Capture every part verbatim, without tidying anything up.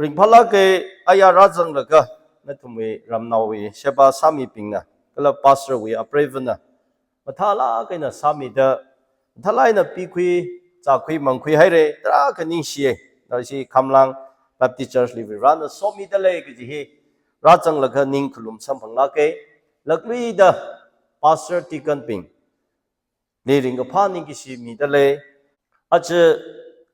Ringphālāka, aya rāzanglaga nathumwui ramnaowui sheba sāmibingna, kala pastor wui apreivana, mathālāk eina sāmida, mathālāk eina pikhui, zākhui, mangkhui haira, tarākha ningshiya. Nashi Khamlang Baptist Church li Varivarana somida lei kaji hi rāzanglaga ning khulum samphanglāka. Lakluida pastor deacon bingli ringkaphā ningkashi mida lei. Aja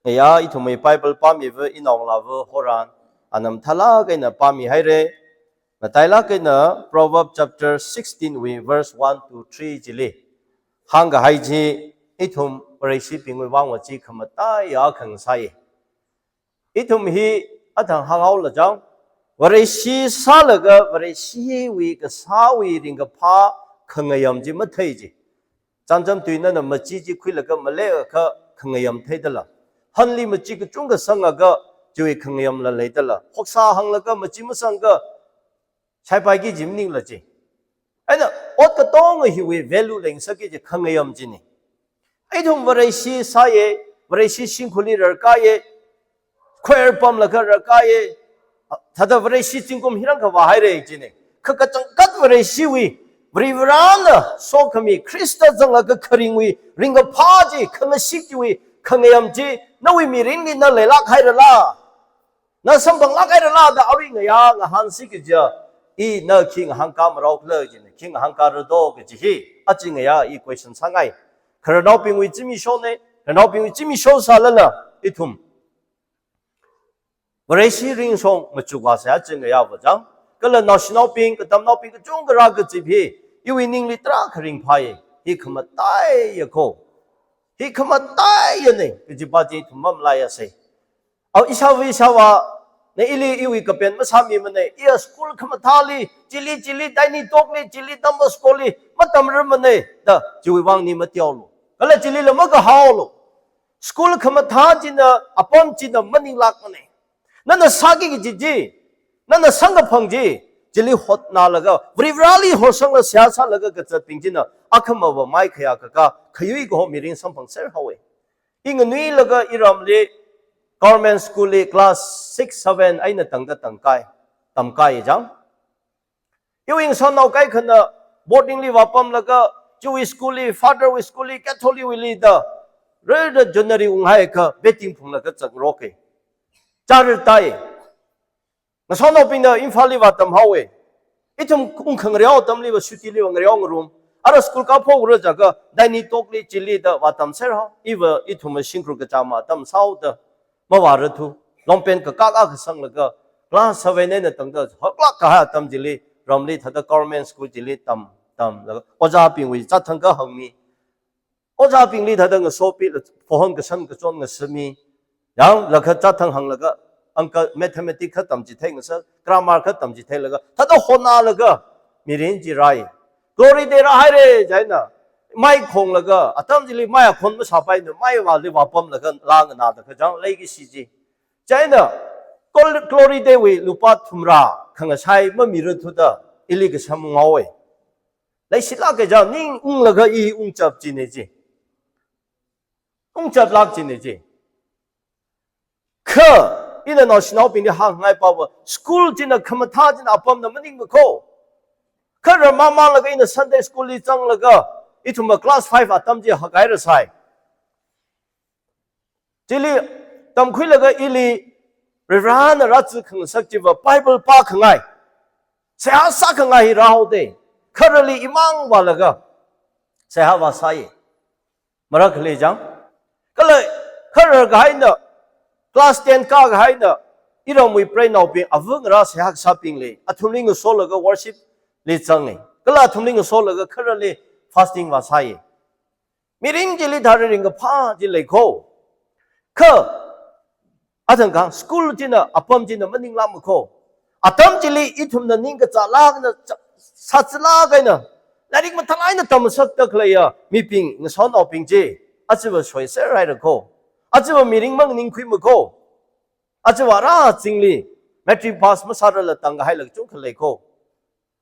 ngayā ithumwui Bible pāmiva inaongalāva Horan, ana mathālāk eina pāmi haira. Matailāk eina Proverbs chapter sixteen wui verse one to three chili hāngkahai chi ithum Vareshibingwui vangva chi khamataiya khangasai. Ithum hi athang hānghaola chang, Vareshi sālaga Vareshiwui kasāwui ringkaphā khangayam chi mathei chi. Chānjam tui nana machi chi khuilaga maleakha khangayam theidala. Hanli machi kachungkha sangakha chiwui khangayamla leidala. Hoksā hānglaga machi masangakha shaipaiki kaji maningla chi. Eina ot katonga hiwui value leingasakki kaji khangayam china. Ithum Vareshi sāya, Vareshi shimkhurli rarkāya, choir pamlaga rarkāya, thāda Vareshi zingkum hirang kavā haira china. Kha kachangkhat Vareshiwui, Varivarana sokhami Khrista zanglaga kharingwui ringkaphā chi, khangashik chiwui khangayam chi nawui mirinli na leilāk hairala? Na samphanglāk hairala da arui ngayā ngahānsi kaja, ina khi ngahānkā marao khala china, khi ngahānkāra do kaji hi aja ngayā i question sāngai. Khararnaobingwui zimikshona, khararnaobingwui zimiksho sālala ithum Vareshi ringshong machukvāsa aja ngayāva chang. Kala naoshinaobing, katamnaobing kachungkha rākazip hi iwui ningli tarākha ringphāya. Hi khamataiya kho. Hi khamatai yane, kajipa chi ithum mamalaiasa. Au ishāva ishāvā, na ili iwui kapen masāmimana, iya school khamathāli, chili, chili, Dainitokli, chili, Don Boscoli, matamrarmana, da, chiwui vang ning mateolu. Kala chilila makahaolu. School khamathā china, apam china maninglākmana. Nana sāki kaji chi, nana samkaphang chi, chili hotnalaga, Varivarali horsangla seihā sālaga kazatbing china, akhamava maikhayā kaka, khayui kaho mirin samphangser haowa. I nganuilaga iramli government school li class six, seven eina tangda tangkai, tamkai chang. Iwui ngasotnao kaikhana boarding li vāpamlaga, chiwui school li, father wui school li, Catholic wuili da, rarda January unghaiakha, betting phunglaga zakngaroka. Charatai. Ngasotnaobingna Imphalli vātamhaowa. Ithum ungkhangareo atamliva sutiliva ngareo ngarum. Ara school kaphok ura jiakha, Dainitokli chili da vātamser hao. Iva ithum shimkhur kachāma atam sāhaoda mavārathu. Longpen kakak akha sanglaga, class seven eina tangda haklāk kahai atam chili, ramli thāda government school chili tam, tamlaga, ojābingwui chāthang kahāngmi. Ojābingli thāda ngasopi, phahon kashan kachon ngasāmi. Yanglaga chāthang hānglaga, angka mathematics kha tamchithei ngasa, grammar kha tamchitheilaga, thāda hotnalaga, mirin chi rai. Glory Day rāhaira, chieina, mai khonglaga, atam chili mai akhon masāpaina, mai vāli vāpamlaga, lānganāda kachang leikashi chi. Chieina, Gol-, Glory Day wui lupā thumrā, khangasai mamirathuda, ili kasam ngaowa. Leishilāka chang, ning unglaga i ungchap china chi. Ungchaplāk china chi. Kha, ina naoshinaobingli hāngngai pava, school china khamathā china apamna maningma kho. Kha ramamalaga ina Sunday school li zanglaga, ithumva class five atam chi hakhairasai. Chili tamkhuilaga ili Varivarana rāzikhangasak chiva Bible pākhangai, seihā sākhangai hi rāhaoda. Khararli imang vālaga seihā vāsai. Marakli chang. Kala kharar kahaina, class ten kākahaina, iramwui preinaobing, ava ngarā seihā kasābingli, athumli ngasolaga worship li zanga. Kala athumli ngasolaga khararli fasting vāsai. Mirin chili thāda ringkaphā chi lei kho. Kha, athangkha, school china, apam china maninglākma kho. Atam chili ithumna ningkachālākna, cha-, sāchilāk eina, lairik mathālāk eina tamngasakda khaleiya mibing, ngasotnaobing chi, ajava soiser haira kho. Ajava mirin maningkhuima kho. Ajava rāzingli, matric pass masārala tangkahaila kachungkha lei kho.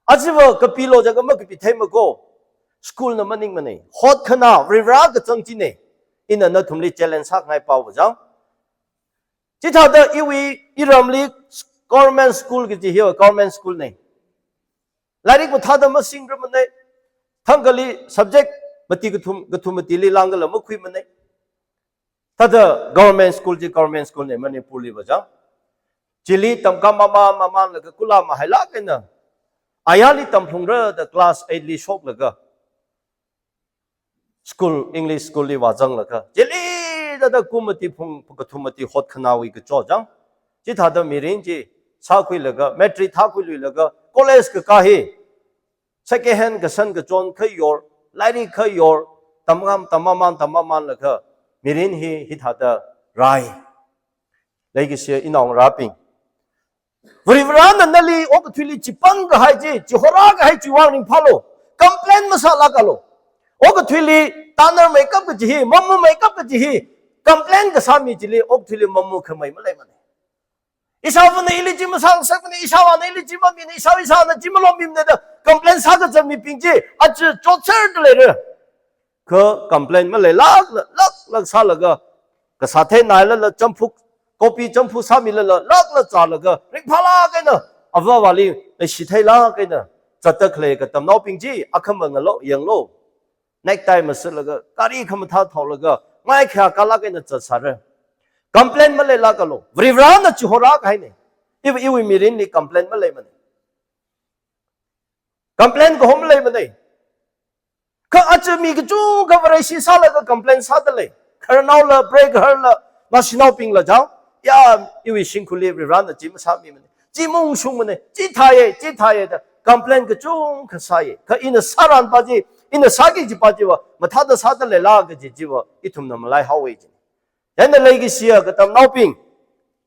Ajava kapilo jiakha makapitheima kho. School na maningmana. Hotkhana, Varivara kachang china. Ina nathumli challenge sāngai pava chang. Chithāda iwui iramli government school kaji hi government school nei. Lairik mathāda masingra manei. Thangkhali subject mati kathum, kathum matili langkhala makhui manei. Thāda government school chi government school nei Manipurli va chang. Chili tamkam maman mamanlaga kula mahailāk eina, ayarli tamphungra da class eight li shoklaga school, English school li vāzanglaga, chili thāda kum mati phung kathum mati hotkhanāwui kachot chang. Chithāda mirin chi sākhuilaga, matric thākhuiluilaga, college kakā hi second hand kasan kachon khayor, lairik khayor, tamkam tammaman tammamanlaga mirin hi hithāda rai. Leikashiya inaongarābing, Varivarāna nali okathuili chipang kahai chi, chihorā kahai chiwui vang ringphālu. Complain masālākalu. Okathuili tanarmeikap kaji hi, mamumeikap kaji hi, complain kasā mi chili okathuili mamukhamei maleimanei. Ishāvāna ili chi masāngasakmanei, ishāvāna ili chi mamina, ishāvā ishāna chi malomimana da complain sākazat mibing chi aja chotserda leira. Kha complain maleilākla, lāklāk sālaga, kasā theinailala champhuk, copy champhuk sāmilala, lākla zālaga, ringphālāk eina, avāvali leishi theilāk eina zatda khalei katamnaobing chi, akhama ngalo, yanglo. Necktie masatlaga, gari khamathā thaolaga, mai khayā kalāk eina zatsāra. Complain maleilākalu. Varivarāna chihorā kahainei. Iva iwui mirinli complain maleimanei. Complain kahom leimanei. Kha aja mi kachungkha Vareshi sālaga complain sāda lei. Khararnaola, preigaharla, mashinaobingla chang. Ya, iwui shimkhurli Varivarāna chi masāmimanei. Chi maungshungmanei. Chi thāye, chi thāye da complain kachungkha sāye. Kha ina sāranpa chi, ina sāki kajipa chiva, mathāda sāda leila kaji chiva, ithumna malaihaowe ji. Chieina leikashiya katamnaobing,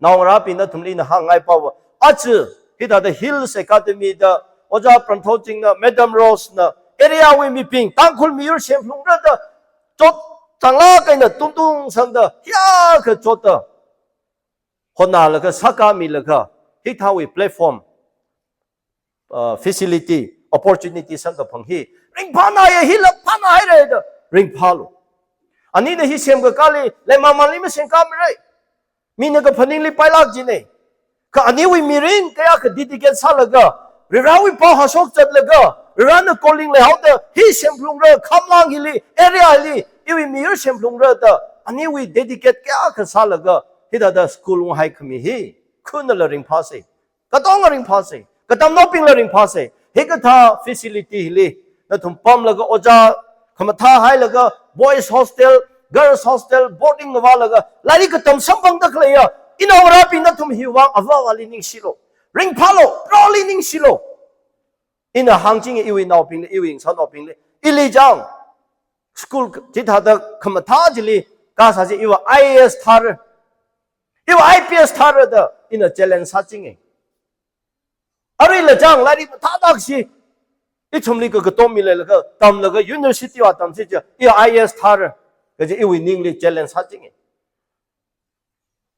naongarābing nathumli ina hāngngaipava, aja hithāda Hills Academy da, Ojā Pranthotchingna, Madam Rosena, area wui mibing, Tangkhul miyur semphungra da, chot zanglāk eina tungtung sangda, hiyākha chotda, hotnalaga sākāmilaga, hithāwui platform, uh, facility, opportunity samkaphang hi ringphānaye, hila phānahaire da ringphālu. Anina hi semkakāli, leimamanli masemkāmara. Mina kaphaningli pailāk jinei. Kha aniwui mirin kayākha dedicate sālaga, Varivarāwui pao hāshok zatlaga, Varivarāna calling leihaoda, hi semphungra, khamlang hili, area hili, iwui miyur semphungra da, aniwui dedicate kayākha sālaga, hithāda school unghaikhami hi, khanala ringphāsei. Katonga ringphāsei, katamnaobingla ringphāsei. Hikathā facility hili nathum pamlaga ojā khamathā hailaga boys hostel, girls hostel, boarding ngavālaga lairik katam samphangda khaleiya inaongarābing nathum hiwui vang avāvali ningshilu. Ringphālu, proudly ningshilu. Ina hāngchinga iwui naobingli, iwui ngasānaobingli. Ili chang school chithāda khamathā chili kasā chi iva I A S thāra, iva I P S thāra da ina challenge sāchinga. Aruila chang lairik mathāda kashi, ithumli kakatom mi leilaga, tamlaga university vātamsi chi, iva I A S thāra, kaji iwui ningli challenge sāchinga.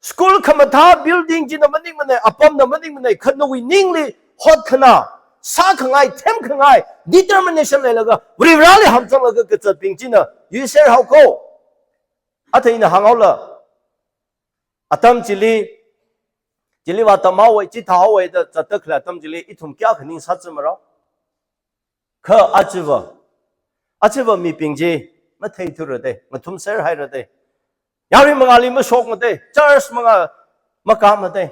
School khamathā building china maningmanei, apamna maningmanei, kha nawui ningli hotkhana, sākhangai, themkhangai, determination leilaga, Varivarāli hamchanglaga kazatbing china yuiser haoko. Athā ina hānghaola, atam chili, chili vātamhaowe, chithāhaowe da zatda khalei atam chili, ithum kayākha ning sāzamara. Kha ajava, ajava mibing chi matheithura dei, ngathumser haira dei. Yarui mangāli mashokma dei, church mangā makāma dei.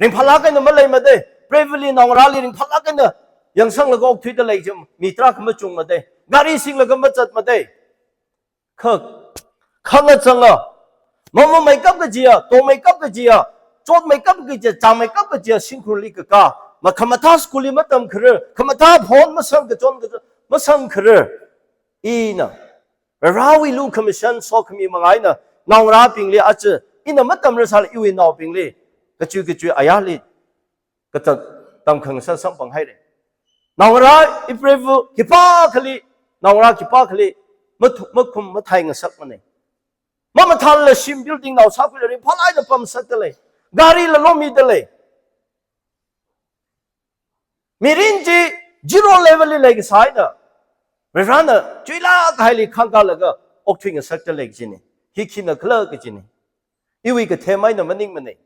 Ringphālāk eina maleima dei, private li naongarāli ringphālāk eina yangsanglaga okthuida lei chi, mi tarākha machungma dei. Gari singlaga mazatma dei. Kha, khangachanga, mamameikap kajiya, tomeikap kajiya, chotmeikap kajiya, chāmeikap kajiya, shimkhurli kakā, makhamathā school li matamkharar, khamathā phone masang kachon kachon, masangkharar. Ina, Varivarāwui lukhamashan sokhami manga eina, naongarābingli aja, ina matamrasāla iwui naobingli, kachui kachui ayarli, kata tamkhangasak samphang haira. Naongarā ipreiva khipākhali, naongarā khipākhali, mathu-, makhum mathei ngasakmanei. Mamathālala shim building nao sākhuila ringphālāk eina pamsakda lei. Garila lomida lei. Mirin chi zero level li leikasā eina, Varivarāna chuilāk kahaili khangkālaga okthui ngasakda lei kajinei. Hi khina khala kajinei. Iwui kathema eina maningmanei.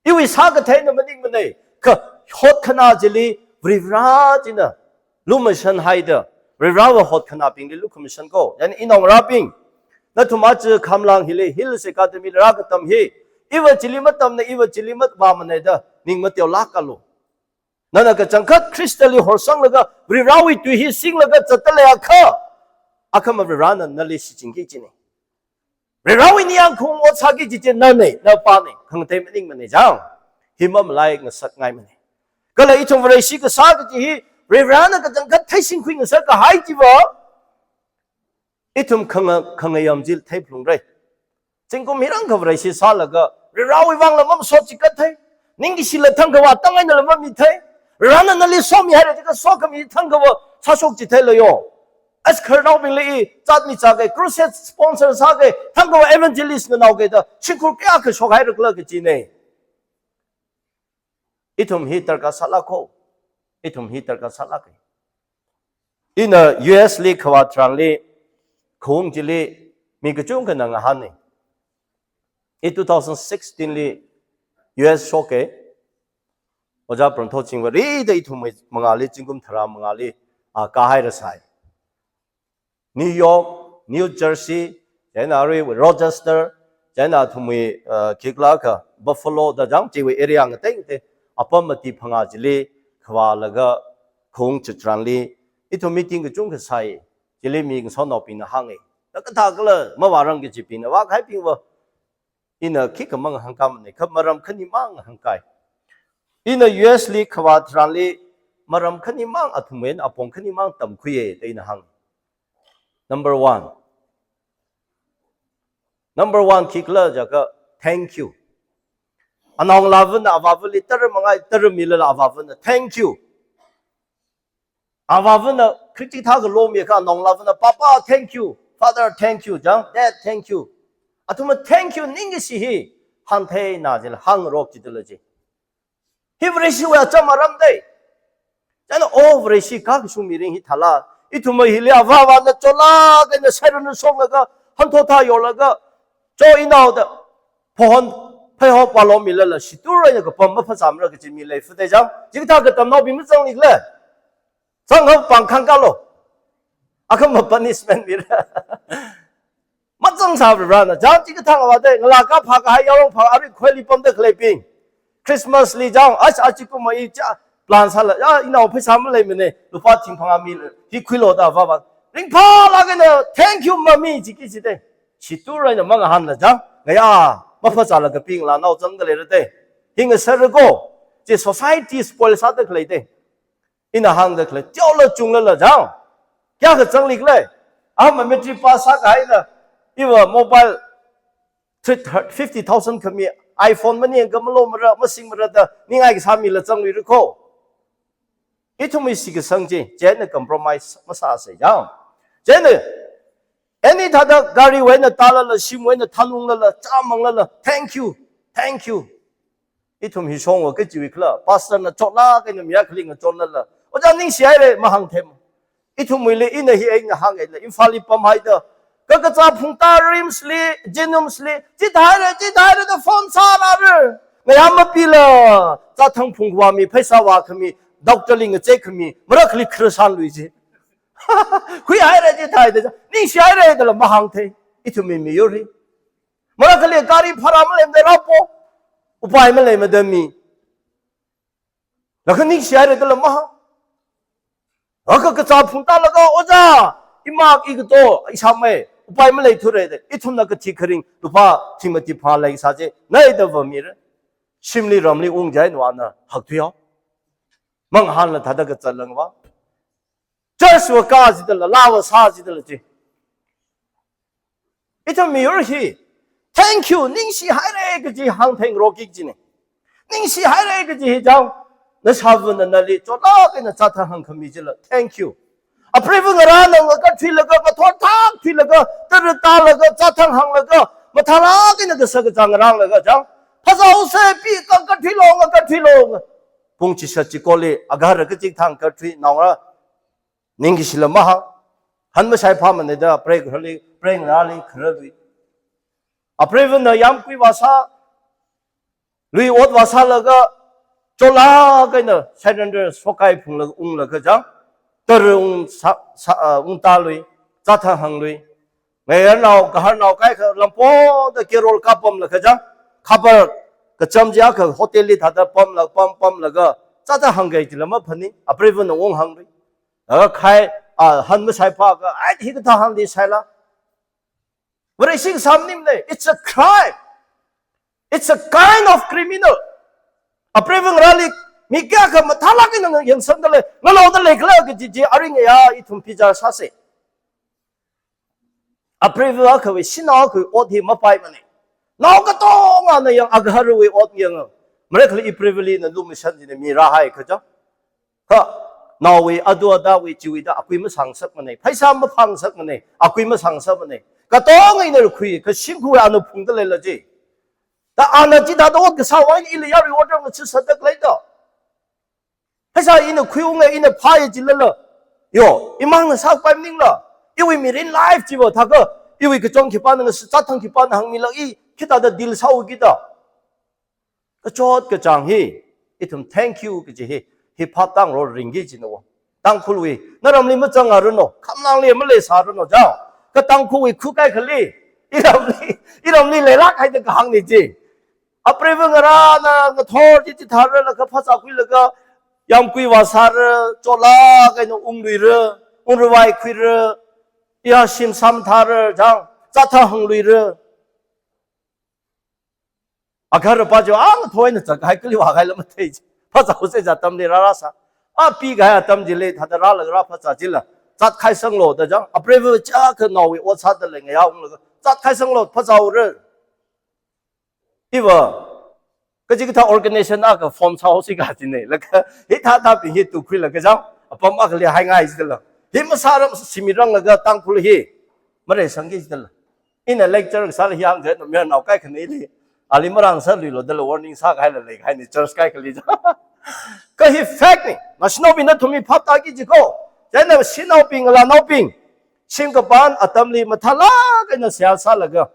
Iwui sākatheina maningmana, kha hotkhana chili Varivara china lumashanhaida, Varivarawui hotkhana bingli lukhamashan ko. Chieina inaongarābing, nathum aja khamlang hili, Hills Academy li rākatam hi, iva chili matamna, iva chili mavāmana da ning mateolākalu. Nana kachangkhat Khristali horsanglaga, Varivarawui tui hi singlaga zatda leiakha, akhama Varivarana nali shichinki kajina. Varivarawui ningyāng khaung ot sāki kaji chi nana, napana, khangatei maningmana chang. Hi mamalai ngasakngaimana. Kala ithum Vareshi kasā kaji hi, Varivarana kachangkhat theishingkhui ngasakkahai chiva, ithum khanga-, khangayam chili theiphalungra. Zingkum hirākha Vareshi sālaga, Varivarawui vangla mamasot chikathei. Ningkashila thangkhavā tang einala mamithei. Varivarana nali somihaira jiakha sokhami thangkhavā sāshok chithei leiyo. As khararnaobingli i, zatmi zāka, crusade sponsor sāka, thangkhavā evangelist nganao kaida, shimkhur kayākha shokhairakhala kajina. Ithum hi darkar sālāka. Ithum hi darkar sālāka. Ina U S li khavā tharanli, khaung chili, mi kachungkhana ngahāna. I two thousand sixteen li U S shoka. Ojā Pranthotching Varida ithum mangāli, zingkum tharā mangāli, a, kahaira sai. New York, New Jersey, chieina arui Rochester, chieina athumwui, uh, khikhalakha Buffalo da chang chiwui area ngatei ngatei, apam mati phangā chili khavālaga khaung chitharanli, ithum meeting kachungkha sai, chili mi ngasotnaobingna hānga. Na kathākhala mavārang kajibingna vākahaibingva, ina khikha mangahāngkāmana, kha maram khanimang hāngkai. Ina U S li khavā tharanli maram khanimang athumwui eina apong khanimang tamkhuiya da ina hāng. Number one. Number one khikhala jiakha, thank you. Anaongalāvana avāvali tara mangai, tara milala avāvana, thank you. Avāvana kritithā kalo miakha anaongalāvana, "Papa, thank you. Father, thank you. Chang, Dad, thank you." Athumna thank you ningkashi hi hāngtheina jila hāngrok jidala ji. Hi Vareshiwui acham aramda. Chieina, o Vareshi kakashung mirin hi thāla, ithumva hili avāvana chotlāk eina sairan shonglaga, hanthotha yorlaga, cho inao da, phahon, pheiho palo milala, shitur eina kapam maphāzāmara kaji mi leifada chang, chikathā katamnaobing mazanglikhala. Zangkha pāng khangkalo. Akhama punishment mira. Mazangsā Varivarana, chang chikathā ngavāda, ngalā kaphā kahai yaorong phā, arui khuili pamda khaleibing. Christmas li chang, ash, achikumva i cha, plan sāla, ya, inao pheisā maleimana, lupā thing phangā mila, hi khuilo da avāva. Ringphālāk eina, "Thank you, Mommy," jiki jida. Shitur eina mangahānla chang, ngayā, maphāzāla kapinglā nao zangda leira da. Hi ngasakra ko, chi society spoil sāda khalei da. Ina hāngda khalei, teola chunglala chang. Kayākha zanglikhala. Ama matric pass sākahaina, iva mobile three, fifty thousand khami, iPhone maningakha malomara, masingmara da, ningai kasā mila zangluira ko. Ithumwui shitkasang chi, chieina compromise masāsa chang. Chieina, any thāda gariwui eina tālala, shimwui eina thanunglala, chāmanglala, "Thank you, thank you." Ithum hi shongva kachiwui khala, pastor na chotlāk eina mi akhali ngachonlala, "Ojā ningshihaira," mahāngthei. Ithumwuili ina hi eina hānga, Imphalli pamhaida, kakazā phungtā RIMS li, JNIMS li, chithāhaira, chithāhaira da phone sārāra. Ngayā mapila, zāthang phungkhavā mi, pheisā vākhami, doctor li ngazek khami, marakhali khararsanlui ji. Huihaira chithāhaida, ningshihaira dala mahāngthei. Ithumwui miyur hi. Marakhali gari bhara maleimada rāpo, upai maleimada mi. Laga ningshihaira dala mahāng. Laga kazā phungtālaga, "Ojā, imak ikato, ishāmei, upai maleithura da." Ithumna kathi kharing, lupā thing mati phā leisā chi, naida vāmira. Shimli ramli ungjainvana, hakthuihao. Mangahānla thāda kazatlang va. Church va kazidala, laa va sāzidala chi. Ithum miyur hi, "Thank you, ningshihaira," kaji hāngtheingarokki kajina. Ningshihaira kaji hi chang, nashāvana nali chotlāk eina zāthang hāngkhami chila, "Thank you." Apreiva ngarāna ngakathālaga, ngathor thākthuilaga, tara tālaga, zāthang hānglaga, mathālāk eina kasā kazā ngarānglaga chang, "Phāzāhaosa, pi, ngakathālu, ngakathālu." Pung chishat chikoli, agahara kachikathā ngakathā, naongarā ningkashila mahāng, han mashaiphāmana da, prei kharali, prei ngarāli, kharali. Apreivana yāmkui vāsā, Lui ot vāsālaga, chotlāk eina surrender shokhai phunglaga unglaga chang, tara ung sa, sa, ah, ungtālui, chāthā hānglui. Ngayarnao, gaharnao kaikha lampongda carol kāpamlaga chang, khabar kacham chiakha hotel li thāda pamla, pam, pamlaga, chāthā hāngkahai chila maphani, apreiva̱na ung hānglui. Laga khai, ah, han masaiphāakha, ai, hikathā hāngli saila. Vareshi kasā maningmana, it's a crime. It's a kind of criminal. Apreiva̱ ngarāli mi kayākha mathālāk eina yangsangda lei, ngalaoda leikhala kaji chi aring ya ithum bichar sāsa. Apreiva̱ akhawui, shanao akhawui ot hi mapaimana. Nao katongana yang agaharwui ot yanga. Marekli ipreiva̱li na lumashan china mi rāhai kaja. Kha, naowui, adu adawui, chiwui da akui masāngasakmana. Pheisā maphāngasakmana. Akui masāngasakmana. Katonga ina rākhui, kashing khuiwui ana phungda leila chi. Da ana chithāda ot kasāwui eina ila yarui ot rāngacheesāda khalei da. Pheisā ina khuiunga, ina phāya chilala. Yo, imangna sāpai maningla. Iwui mirin life chiva thākha, iwui kachon khipāna ngasi, chāthang khipāna hāngmila, i hithāda deal sāu kida. Kachot kachāng hi, ithum thank you kaji hi, hi phap tāngarok ringki kajina wo. Tangkhulwui, naramli mazangranu, khamlangli maleisāranu chang. Kha Tangkhulwui khukai khali, iramli, iramli leilāk haida kahāngna chi. Apreiva̱ ngarāna ngathor chi chithāralaga phazā khuilaga, yāmgui vāsāra, chotlāk eina ungluira, ungrāvaikhuira, ya shim samthāra chang, chāthā hāngluira. Agahar pa chi, ang thoina chākahai kali vākahaila mathei chi. Phazā khuisai atamli rārāsā. A pikahai atam chili, thāda rālaga rāphazā chila. Zatkhaisanglu da chang, apreiva̱ chiakha naowui ot sāda lei ngayā unglaga. Zatkhaisanglu, phazāura. Iva, kachikathā organization akha form sāhaosi kajina. Laga, hithāda bing hi tukhuilaga chang, apam akhali haingai chila. Hi masāram shimit ranglaga Tangkhul hi. Maleisangki chila. Ina lecture kasāla hi hāngda, mayarnao kaikhana ili, ali marāngasakluilu dala warning sākahaila leikahaina church kaikhali. Kha hi fact na, naoshinaobing nathum hi phap tāki jiko. Chieina shanaobing, ngalānaobing, shim kapān atamli mathālāk eina seihā sālaga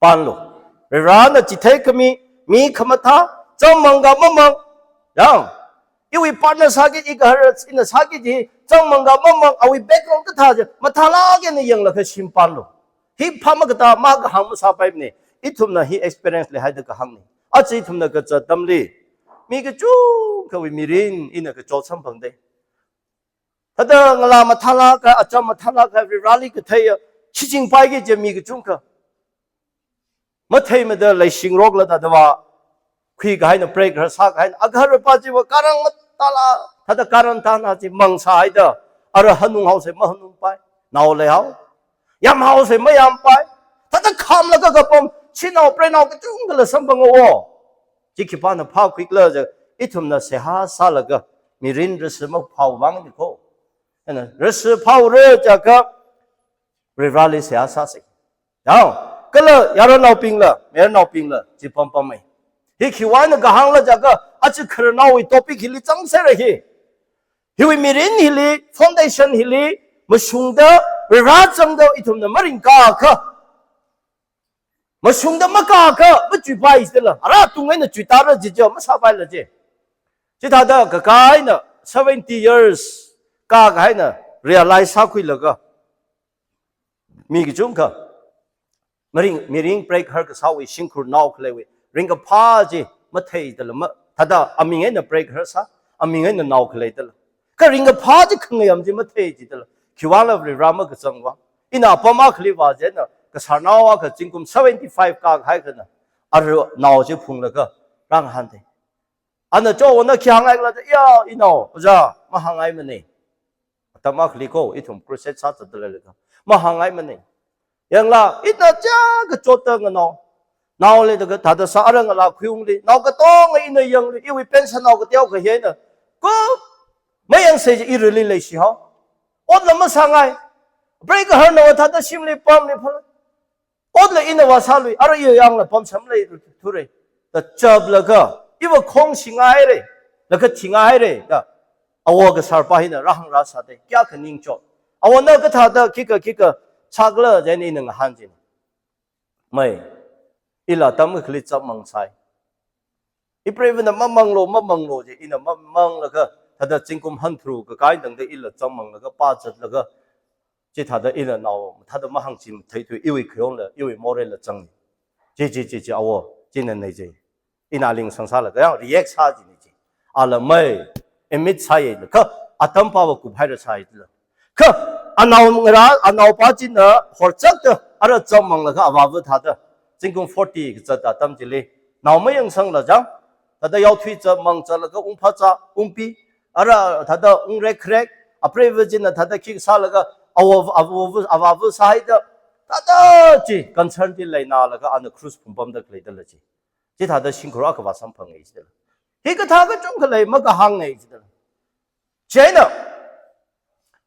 pānlu. Varivarāna chitheikami, mi khamathā, chāngmang ka mamang, yang, iwui partner sāki, igahar ina sāki chi, chāngmang ka mamang, awui background kathā chi, mathālāk eina yanglaga shim pānlu. Hi phap makatā, makahāng masāpaimana, ithumna hi experience leihaida kahāngna. Aja ithumna kazat atamli, mi kachungkhawui mirin ina kachot samphangda. Thāda ngalā mathālāka, acham mathālāka, Varivarāli katheiya, shichingpaiki kaji mi kachungkha. Matheimada leishingrokla thāda vākhuikahaina, pray gahar sākahaina, agahar pa chiva karang matāla, thāda karang tāna chi mang sāhaida, ara hanunghaosa mahanungpai, nao leihao, yamhaosa mayampai, thāda khamlaga kapam, shanao preinao kachungkhala samphanga wo. Chi khipāna phākhuikhala jiakha, ithumna seihā sālaga, mirin rasi maphāvang ni ko. Ena, rasi phāra jiakha, Varivarāli seihā sāsa. Yang, kala yaranaobingla, mayarnaobingla, chi pampamai. Hi khiwui eina kahāngla jiakha, aja khararnaowui topic hili zangserra hi. Hiwui mirin hili, foundation hili, mashungda, Varivarā zangda, ithumna maringkakha. Mashungda makakha, machuipai jila. Ara tung eina chuitāra jijo, masāpaila ji. Chithāda kakā eina seventy years kākahaina realize sākhuilaga, mi kachungkha, mirin, mirin pray gahar kasāwui shimkhurnao khaleiwui ringkaphā chi matheidala ma, thāda aming eina pray gahar sā, aming eina nao khalei dala. Kha ringkaphā chi khangayam chi mathei jidala. Khiwuivangla Varivarā makazangvang. Ina apam akhali vāchieina, kasarnao akha zingkum seventy-five kākahai akhana, ara nao chi phunglaga rāngahānda. Ana cho, ana khi hāngngaikhala, ya, inao, ojā, mahāngngaimana. Atam akhali ko, ithum crusade sāzatda leilaga, mahāngngaimana. Yangla, ina chā kachotta nganao. Nao leida kathāda sā, ara ngalā khuiungli, nao katonga ina yangli, iwui pension nao kateokha hina. Ko, mayangsa ji irali leishihao. Otla masāngai. Pray gaharnao thāda shimli pamli phala. Otla ina vāsālui, ara iyangla pamsam leithure. Da chaplaga, iva khongshinghaira, laga thinghaira, da awo kasarpa hina rāhāng rāsāda, kayākha ningchot. Awona kathāda, khikha, khikha, sākhala, jina ina ngahān jina. Mai, ila atam akhali chapmang sai. Ipreiva̱na mamanglu, mamanglu ji, ina mamanglaga, thāda zingkum hangtharuk kakai tangda ila zangmanglaga, pāzatlaga, chithāda ila nao, thāda mahāngchim theithui, iwui khayongla, iwui morei la zang. Chi, chi, chi, chi, awo, china nei chi. Ina ling sangsālaga, yang react sā chi ni chi. Ala mai, emit sāya la, kha, atam pava kuphaira sāya la. Kha, anaongarā, anaopa china horchakta, ara zangmanglaga avāva̱ thāda. Zingkum forty kazat atam chili. Nao mayangsangla jang. Thāda yaothui zangmang zanglaga ungphāzā, ungpi. Ara thāda ungrekrek. Apreiva̱ china thāda khikha sālaga, awo, awo, avāva̱ sāhaida. Thāda chi, concern chi leinalaga, ana cross phungpamda khaleida la chi. Chithāda shimkhur akha vāsamphanga jida la. Hikathā kachungkha lei makahānga jida la. Chieina,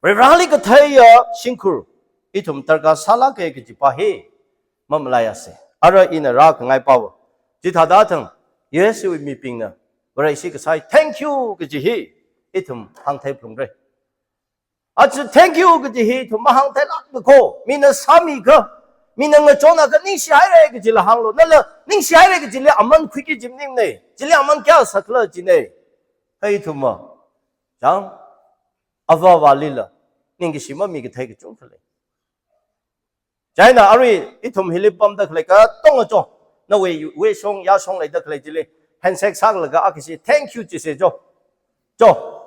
Varivarāli katheiya shimkhur, ithum darkar sālāka kajipa hi, mamalaiasa. Ara ina rākhangai pava. Chithāda thang, Jishuwui mibingna, Vareshi kasā hi, thank you kaji hi, ithum hāngthei phalungra. Aja thank you kaji hi ithum mahāngtheilākda kho, mina sāmikha, mina ngachonakha ningshihaira kajila hānglu, nala ningshihaira kajili aman khuiki kaji maningmana, chili aman kayā sākhala jina. Kha ithumva, chang, avāva̱lila, ningkashi mamikathei kachungkha lei. Chieina arui ithum hili pamda khalei katonga cho, nawui wui shong, yāshong leida khalei chili, handshake sālaga akhashi, thank you chisa cho. Cho.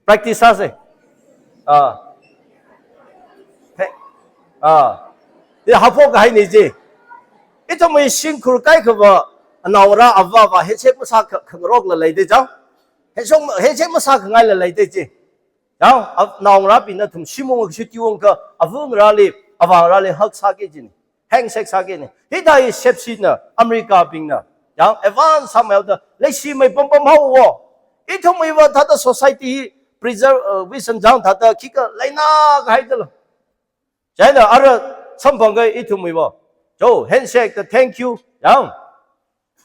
Practice sāsa. Ah. Hey. Ah. Hi haophok kahaina chi. Ithumwui shimkhur kaikhava, anaongarā avāva̱ handshake masā kha-, khangarokla leida chang. Handshake, handshake masākhangaila leida chi. Yang, a-, naongarābingna thum shimung kashutiwung kha, avāngarāli, avāngarāli hug sāki jina. Handshake sākina. Hithāda sepshina, America bingna. Yang, advance sāmeida, leishimei pampam haowa. Ithumwuiva thāda society preserve, uh, vision jang thāda khikha leina kahaida la. Chieina ara samphangkahai ithumwuiva. Cho, handshake da thank you. Yang.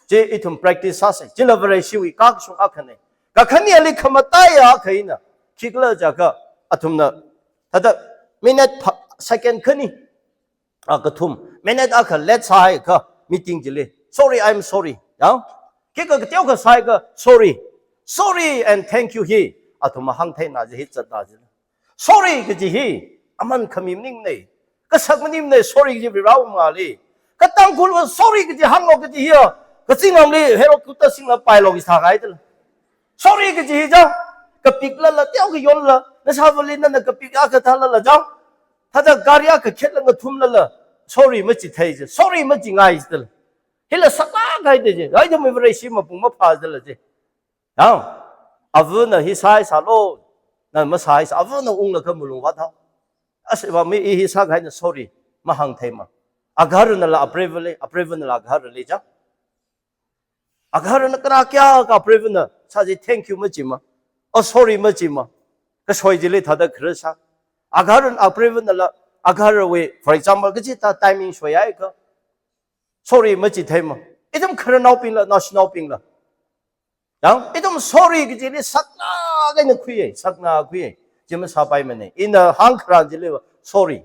Chi ithum practice sāsa. Chila Vareshiwui kakashung akhana. Kakhaneli khamataiya akha ina. Khikhala jiakha athumna. Thāda minute pha-, second khani. A kathum. Minute akha late sāhaiakha meeting chili. Sorry, I'm sorry. Yang. Khikha kateokha sāhaiakha sorry. Sorry and thank you hi. Athum mahāngtheina chi hi zatna chi. Sorry kaji hi, aman khami maningmana, kasak maningmana, sorry kaji Varivarāwui mangāli. Kha Tangkhulva sorry kaji hānglu kaji hiya, kazingram li hero kuta singla pailo kaji sāngaida la. Sorry kaji hi jang, kapiklala, teokha yonla, nashāvali nana kapik akha thālala jang. Thāda gari akha khetla ngathumlala, sorry machithei chi, sorry machingai chida la. Hila saklāk kahaida chi, ai ithumwui Vareshi mapung maphā chida la chi. Yang, avāna hi sāhaisālu, na masāhaisā, avāna unglaga malung vāthao. Ashiva mi i hi sākahaina sorry, mahāngtheima. Agaharānala apreiva̱li, apreiva̱nala agaharāli jang. Agaharāna kara kayākha apreiva̱na, sāchi thank you machima. Oh, sorry machima. Kasoi chili thāda kharā sā. Agaharāna apreiva̱nala, agaharāwui, for example, kachithā timing soihaiakha. Sorry machitheima. Ithum khararnaobingla, naoshinaobingla. Yang, ithum sorry kajili sakna kaina khuiya, sakna khuiya. Chi masāpaimana. Ina hāngkharan chiliva, sorry.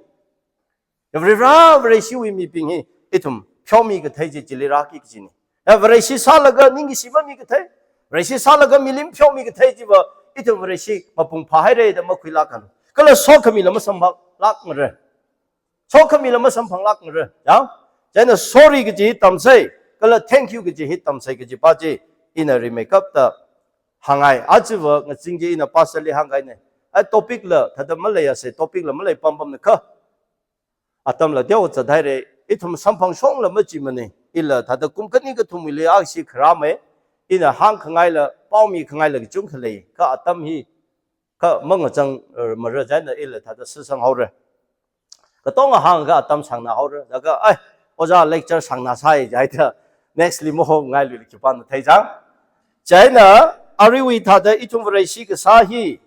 Varivarā, Vareshiwui mibing hi, ithum pheomikathei chi chili rāki kajina. Ya, Vareshi sālaga ningkashi mamikathei. Vareshi sālaga milim pheomikathei chiva, ithum Vareshi mapung phāhaira da makhuilākhalu. Kala sokhamila masamphanglākmara. Sokhamila masamphanglākmara. Yang, chieina sorry kaji hi tamsei, kala thank you kaji hi tamsei kajipa chi, ina rimeikapta hāngngai. Ajava ngazin chi ina pastorli hāngkahaina. Ai topic la, thāda maleiasa, topic la malei pampamna kha. Atamla teokha zathaira, ithum samphangshongla machimana, ila thāda kum khani kathumwuili akhashi kharāmei, ina hāngkhangaila, paomikhangaila kachungkha lei, kha atam hi, kha mangachang, eh, mara chieina ila thāda shitsanghaora. Katonga hāngakha atam sāngnāhaora. Laga, ai, ojā lecture sāngnāsai jihaida, next li mahongailui khipāna theijang. Chieina, aruiwui thāda ithum Vareshi kasā hi,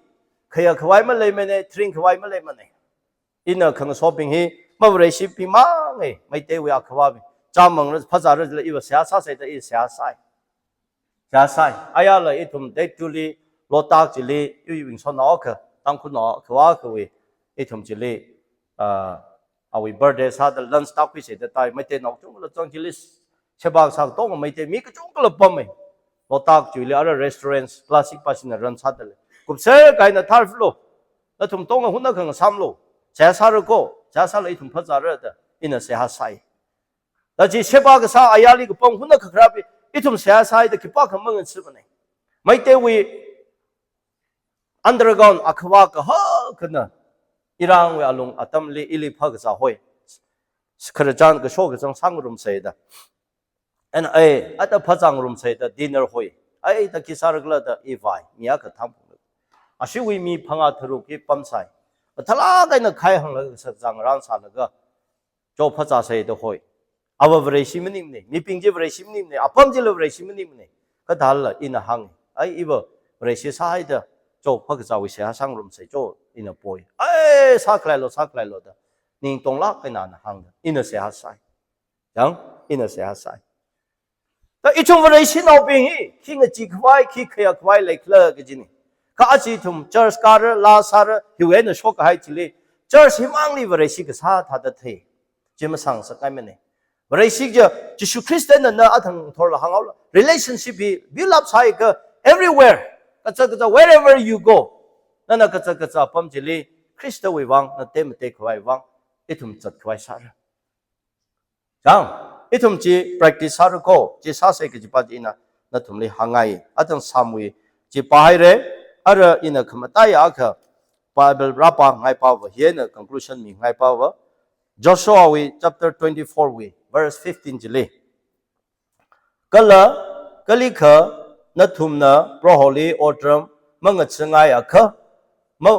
khayā khavai maleimana, tring khavai maleimana. Ina khangasobing hi, ma Vareshibing mangai, Meiteiwui akhavābing. Chāmangra, phazāra jila iva seihā sāsai da i seihā sai. Seihā sai. Ayala ithum date two li, lotak chili, iwui wingsonao akha, Tangkhulnao akhavā akhawui, ithum chili, ah, awui birthday sāda lunch tākhuisa da tai, Meiteinao kachungkhala zang chili, sheba sā katonga Meitei, mi kachungkhala pammi. Lotak chiwuili ara restaurants classic pāshina run sādalei. Kupser kahaina tharflu. Nathum tonga hunakha ngasāmlu. Seihā sāra ko, seihā sāla ithum phazāra da ina seihā sāi. Da chi sheba kasā ayarli kapam hunakha kharāpi ithum seihā sāi da khipākha manganshimanei. Meiteiwui underground akhava kahakhana irangwui alung atamli ili phakazā hoi. Khararchan kasho kachang sāngarumsei da. And ai, ata phazāngarumsei da dinner hoi. Ai, da khi sārakhala da ivai, mi akha thang phung. Ashiwui mi phangā tharuk hi pamsai. Mathālāk eina khai hānglaga sāzang rānsālaga, cho phazāsei da hoi. Ava Vareshi maningmanei, mibing chi Vareshi maningmanei, apam chila Vareshi maningmanei. Kathāla ina hānga. Ai, iva Vareshi sāhaida, cho phakazāwui seihā sāngarumsei cho ina poi. Ai, sākhalailu, sākhalailu da. Ning tonglāk eina ana hāngda. Ina seihā sāi. Yang, ina seihā sāi. Da ithum Vareshinaobing hi, khi ngachee khavai, khi khayā khavai leikhala kajinei. Kha aja ithum church kāra, laa sāra, hiwui eina shokkahai chili, church himangli Vareshi kasā thāda thei. Chi masāngasakngaimanei. Vareshi chi, Jishu Khristana na athang thorla hānghaola. Relationship hi build up sāakha everywhere. Kacha kacha, wherever you go. Nana kacha kacha apam chili, Khristawui vang, na tematei khavai vang, ithum zat khavai sāra. Chang, ithum chi practice sāra ko, chi sāsei kajipa chi ina nathumli hāngngai. Athang Psalm wui chi pāhaira, ara ina khamataiya akha Bible rāpāngaipava, hi eina conclusion mingaipava. Joshua wui chapter twenty-four wui, verse fifteen chili. Kala, kalikha nathumna Proholi otram mangachingaiakha, ma,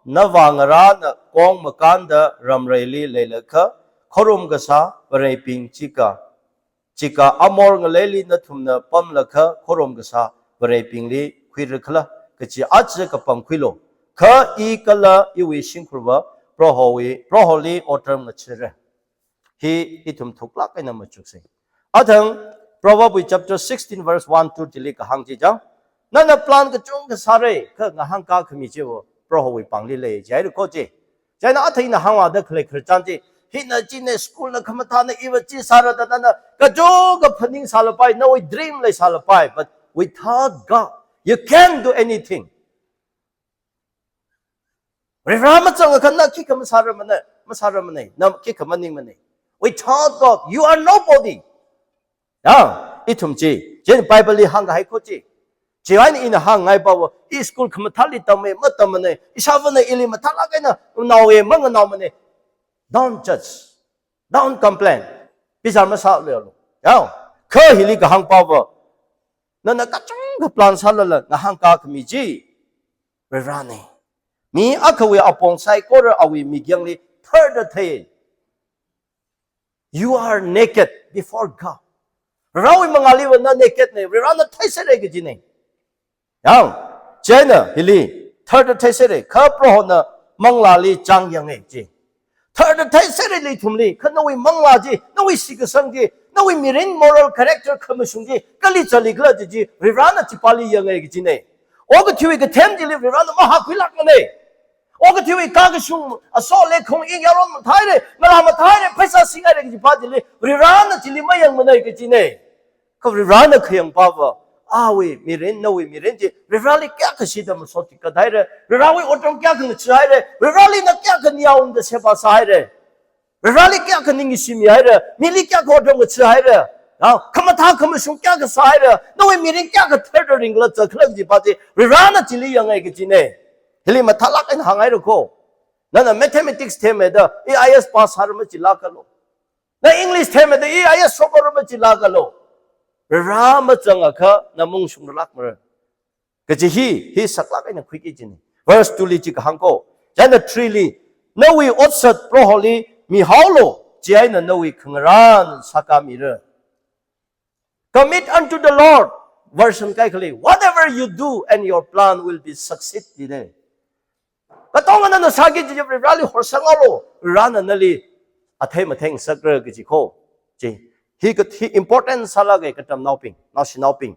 navā ngarāna kong makānda ramreili leilakha, khorum kasā vareibing chika, chika Amor ngaleili nathumna pamlakha, khorum kasā vareibingli khuirakhala, kachi aja kapangkhuilu. Kha i kala iwui shimkhurva Prohowui, Proholi otram ngachira. Hi ithum thuklāk eina machuksei. Athang Proverb wui chapter sixteen verse one to three li kahāng chi chang. Nana plan kachungkha sāra, kha ngahānkā khami chiva Prohowui pāngli lei, jihaira ko chi. Chieina athang ina hāngvāda khalei khararchan chi, hina china school na khamathāna iva chi sāra da nana kachungkha phaningsālapai, nawui dream leisālapai, but without God, you can't do anything. Varivara mazangakha na khikha masāramanei, masāramanei, na khikha maningmanei. Without God, you are nobody. Ya, ithum chi, chieina Bible li hāngkahai ko chi. Chieina ina hāngngaipawa, i school khamathāli tammei, matammanei, ishāvāna ili mathālāk eina naoye, manganaomanei. Don't judge. Don't complain. Bizar masālu. Ya, kha hili kahāngpava, nana kachungkha plan sālala ngahānkā khami chi Varivaranei. Mi akhawui apong saikora awui migyangli tharda thei. You are naked before God. Varivarawui mangāliva na naked nei, Varivarana theiserra kajinei. Yang, chieina hili tharda theiserra, kha Prohona manglāli chāngyanga chi. Tharda theiserra ithumli, kha nawui manglā chi, nawui shitkasang chi, nawui mirin moral character khamashung chi, kali zatlikhala chi chi, Varivarana chipāli yanga kajinei. Okathuiwui kathem chili Varivarana mahākhuilākmanei. Okathuiwui kakashung, aso lekhong ing yaron mathāhaira, ngalā mathāhaira, pheisā singhaira kajipa chili, Varivarana chili mayangmanei kajinei. Kha Varivarana khayangpava, awui mirin, nawui mirin chi, Varivarali kayākha shida masot chi kathaira, Varivarawui otram kayākha ngacheehaira, Varivarali na kayākha niyaungda sheba sāhaira. Varivarali kayākha ningshimihaira, mili kayākha otram ngacheehaira, na khamathā khamashung kayākha sāhaira, nawui mirin kayākha tharda ringkhala zatkhala kajipa chi, Varivarana chili yanga kajinei. Hili mathālāk eina hānghaira ko. Nana mathematics themmida, A I S pass sāra machilākalu. Na English themmida A I S shokra machilākalu. Varivara mazangakha na maungshunglākmara. Kaji hi, hi saklāk eina khuiki kajinei. Verse two li chi kahāng ko. Chieina three li, nawui otsak Proholi mihaolu, chieina nawui khangarān sākāmira. Commit unto the Lord. Version kaikhali, whatever you do and your plan will be succeed dine. Katonga nana sāki kaji Varivarali horsanghaolu, Varivarana nali athei matheisakra kaji ko. Chi, hi ka, hi important sālāka katamnaobing, naoshinaobing,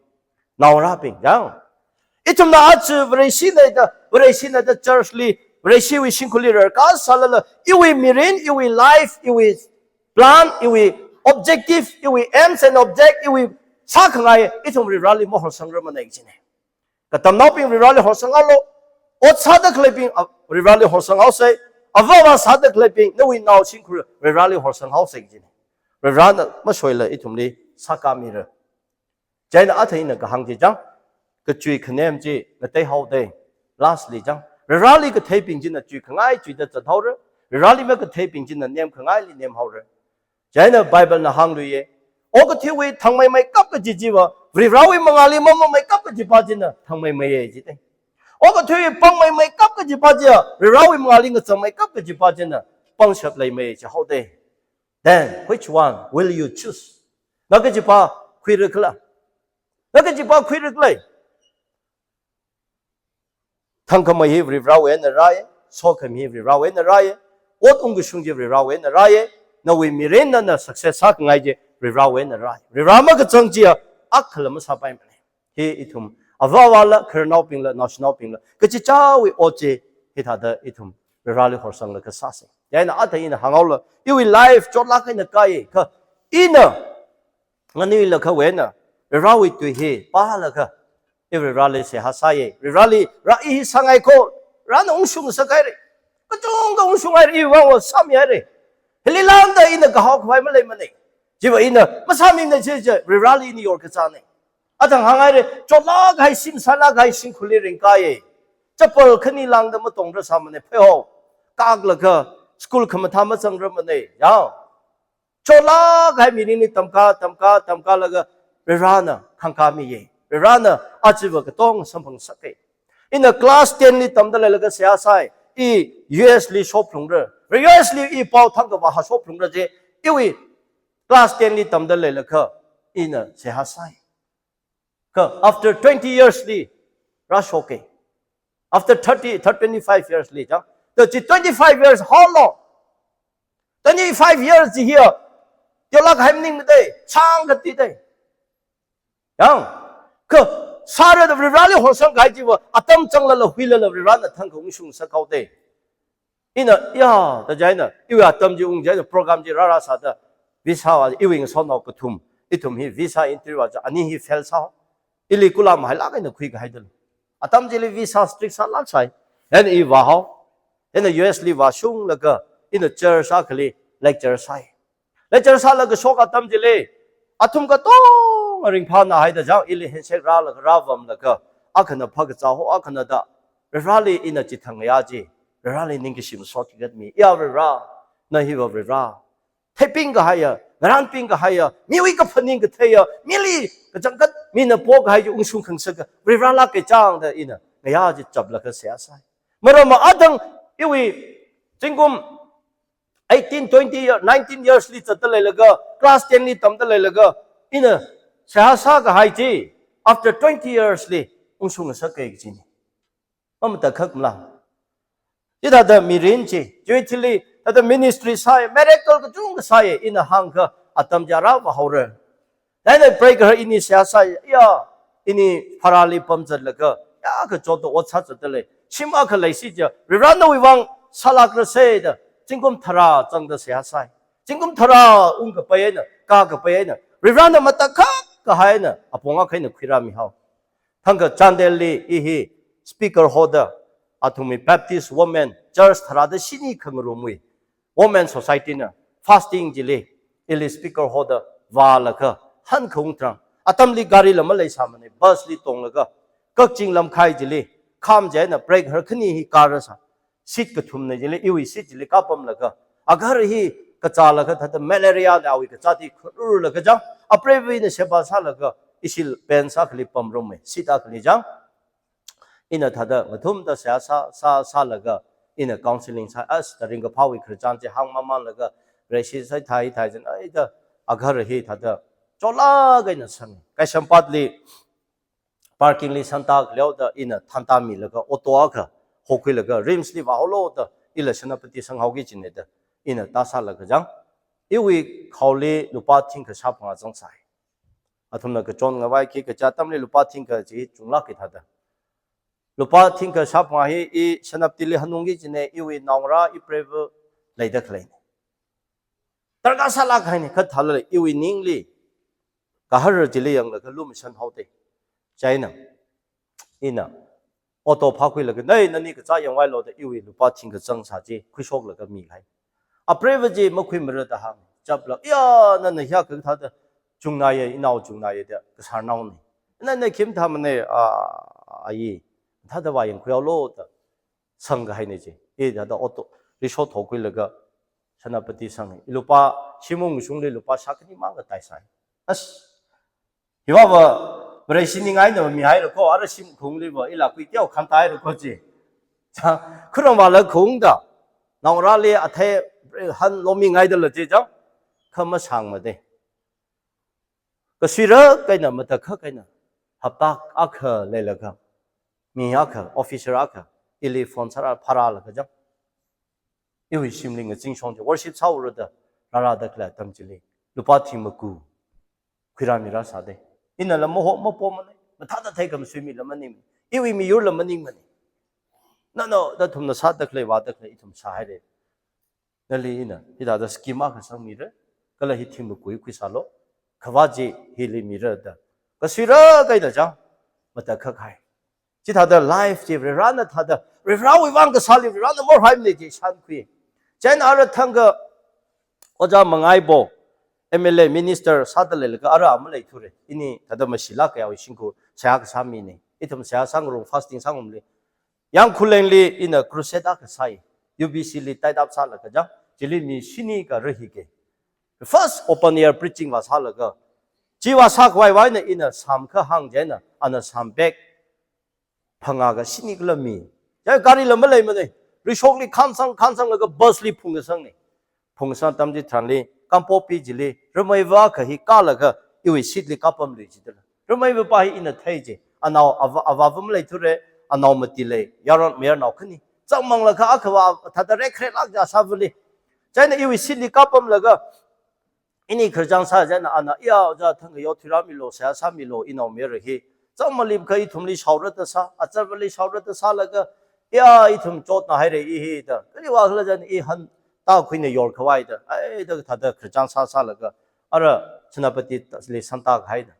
naongarābing, yang. Ithumna aja Vareshinada, Vareshinada church li, Vareshiwui shimkhurli rarkasālala, iwui mirin, iwui life, iwui plan, iwui objective, iwui aims and object, iwui sākhangai, ithum Varivarali mahorsangrar mana kajina. Katamnaobing Varivarali horsanghaolu, ot sāda khaleibing, a, Varivarali horsanghaosei, avāva sāda khaleibing, nawui nao shimkhur Varivarali horsanghaosei kajina. Varivarana masoila ithumli sākāmira. Chieina athei ina kahāng chi chang, kachui khanem chi ngateihaoda. Lastly chang, Varivarali katheibing china chuikhangai chuida zathaora, Varivarali makatheibing china nemkhangaili nemhaora. Chieina Bible na hāngluiya, okathuiwui thangmeimeikap kaji chiva, Varivarawui mangāli mamammeikap kajipa china thangmeimeiya jida. Okathuiwui pangmeimeikap kajipa chiya, Varivarawui mangāli ngachangmeikap kajipa china pangshap leimei jihaoda. Then, which one will you choose? Na kajipa khuira khala? Na kajipa khuira khala? Thangkhamei hi Varivarawui eina rāya, sokhami hi Varivarawui eina rāya, ot ungkashung chi Varivarawui eina rāya, nawui mirin nana success sākhangai chi Varivarawui eina rāya. Varivara makachang chiya, akhala masāpaimana. Hi ithum avāvāla, khararnaobingla, naoshinaobingla, kachichāwui ot chi hithāda ithum Varivarali horsanglaga sāsei. Chieina athei ina hānghaola, iwui life chotlāk eina kāya, kha ina nganuilakha wena, Varivarawui tui hi pālaga, i Varivarali seihā sāya, Varivarali, Vara i hi sāngaiko, Varana ungshung sākhaira. Kachungkha ungshunghaira, iwui vang sāmihaira. Hili lāngda ina kahao khavai maleimana. Chiva ina masāmimana chi chi, Varivarali ina yorkazāna. Athang hānghaira, chotlāk kahai shim sālāk kahai shimkhurli ringkāya. Chapal khani lāngda matongra sāmana, pheihao. Kāklaga, school khamathā mazangramana. Yao. Chotlāk kahai mirinli tamkā, tamkā, tamkālaga Varivarana khangkāmiya. Varivarana achiva katonga samphang sāka. Ina class ten li tamda leilaga seihā sāi, i U S li shophalungra. U S li i pao thangkha vāhā shophalungra je, iwui class ten li tamda leilakha ina seihā sāi. Kha after twenty years li rāshoka. After thirty, thirty, twenty-five years li, chang. To chi twenty-five years, how long? Twenty-five years chi hiya, teolāk kahai maningmana, sāngkatida. Yang, kha sāra da Varivarali horsang kahai chiva, atam changlala huilala Varivarana thangkha ungshung sāhaoda. Ina, ya, da chieina, iwui atam chi ung chieina, program chi rārā sāda, visa va, iwui ngasotnao kathum, ithum hi visa interview va chi, ani hi fail sāhao. Ili kula mahailāk eina khuikahaida. Atam chili visa strict sālāk sai. Then i vāhao. Then U S li vāshunglaga, ina church akhali lecture sāi. Lecture sālaga shok atam chili, athum katonga ringphānahaida chang, ili handshake rālaga, rāvamlaga, akhana phākazā hao, akhana da, Varivarali ina chithang ngayā chi, Varivarali ningkashi masot chigatmi, ya Varivara, na hiva Varivara. Theiping kahaiya, ngarānping kahaiya, miwui kaphaning katheiya, mili kachangkhat mina pokahai chi ungshung khangasaka, Varivara lāka chang da ina ngayā chi chaplaga seihā sāi. Maramva athang iwui zingkum eighteen, twenty year, nineteen years li zatda leilaga, class ten li tamda leilaga, ina seihā sākahai chi, after twenty years li ungshung ngasaka kajina. Mamatakhak mala. Chithāda mirin chi, chiwui thili, thāda ministry sāi, miracle kachungkha sāi, ina hāngkha atam chi rāvāhaora. Chieina preigahar ini seihā sāi, ya, ini pharāli pamzatlaga, ya, kachotda ot sāzatda lei. Shim akha leisi chiya, Varivara nawui vang sālākrasei da, zingkum tharā zangda seihā sāi. Zingkum tharā ungkapai eina, kākapai eina, Varivarana matakhak kahai eina, apong akha eina khuirāmihao. Thangkha Chandel li i hi speaker hoda, athumwui Baptist Women Church tharāda shini khangarumwui Women Society na fasting chili, ili speaker hoda vālaga, hankhaung tharan. Atamli gari la maleisāmana, bus li tonglaga, Kakching Lamkhai chili, kham chieina preigahar khani hi kārasa. Seat kathumna chili, iwui seat chili kāpamlaga, agahar hi kazālaga thāda malaria na awui kazāt hi kharurlaga chang, apreiva̱na sheba sālaga, ishi bench akhali pamrumma, seat akhali chang. Ina thāda ngathumda seihā sā, sā, sālaga, ina counseling sā, as da ringkaphāwui khararchan chi hāngmamanlaga, reshi sai thai thai jan, ai da, agahar hi thāda, chotlāk eina sang. Kaishampatli, parking li santa khaleoda ina thāntā milaga auto akha hokhuilaga RIMS li vāhaolu da ila Senapati sanghaoki kajina da ina tāsālaga chang. Iwui khaoli lupā thingkha shāphangā zangsai. Athumna kachon ngavai khi kacha atamli lupā thingkha chi chunglāki thāda. Lupā thingkha shāphangā hi i Senapatili hanungki kajina, iwui naongarā i preiva̱ leida khaleina. Darkar sālāk kahaina, kha thālala iwui ningli Gahar chili yanglaga lumashan haoda. Chieina, ina auto phākhuilaga, "Nei, nani kazā yangvailu," da iwui lupā thingkachang sā chi khuishoklaga mihai. Apreiva chi makhuimara da hāng. Chapla, "Ya, nana hiyākha kathāda chungnaye, inao chungnaye," da kasarnaone. "Nana khim thāmane, a, ayi, thāda vāyangkhuihaolu," da sangkahaine chi. I thāda auto, rickshaw thokhuilaga Senapati sanga. I lupā, shimung shungli lupā shākhani mang katai sai. As, hiva va, Vareshi ningai na mihaira ko, ara shimkhungli va, ila kui teo khantaira ko chi. Cha, khurang vāla khungda, naongarāli athei han lomingaidala chi chang, kha masangmade. Kasuirak eina matakhak eina, hapta akha leilaga, mi akha, officer akha, ili phone sāra phārālaga chang. Iwui shimli ngazingshong chi, worship sāura da, rārāda khalei atam chili, lupā thing maku khuirāmira sāde. Inala maho mapomane, mathāda theikha masuimila maning, iwui miyurla maningmane. Nano, nathumna sāda khalei, vāda khalei, ithum sāhaire. Nali ina, hithāda scheme akha sangmira, kala hi thing maku hi khuisālu, khavā chi hili mira da. Kasuirak eina chang, matakhak hai. Chithāda life chi Varivarana thāda, Varivarawui vang kasāli Varivarana morhaimane chi shānkhui. Chieina ara thangkha Ojā Mangaibo, M L A, minister sāda leilaga ara maleithura. Ini thāda mashilāk kayāwui shingkhu seihā kasā mine. Ithum seihā sāngarong, fasting sāngarongli. Yangkhullenli ina crusade akha sai. U B C li tied up sālaga chang. Chili mi shini kha rahike. First open air preaching vāsālaga. Chi vāsākhavai vang eina ina sham kha hāng chieina, ana sham bag phangā kha shini kala mi. Chieina garila maleimane. Rickshaw li khansang, khansanglaga bus li phungkasangne. Phungkasang atam chitharanli, Kangpokpi chili, rameiva akha hi kālaga, iwui seat li kāpamlui chidala. Rameiva pa hi ina thei chi, anao avā, avāva maleithura, anao mati lei, yaron mayarnao khani. Chāngmanglaga akhava thāda rekrekla ja sāvali. Chieina iwui seat li kāpamlaga, ini kharchang sā chieina ana, "Ya, ojā thangkha yaothuirāmilu, seihā sāmilu, inao mayara hi. Chāngmangli kha ithumli shaora da sā, achāvali shaora da sālaga, ya, ithum chotna haire i hi," da. Kali vākhala chieina i han tākhuina yorkhavai da. Ai, da thāda kharchang sāsālaga, ara Senapati li shantākahai da.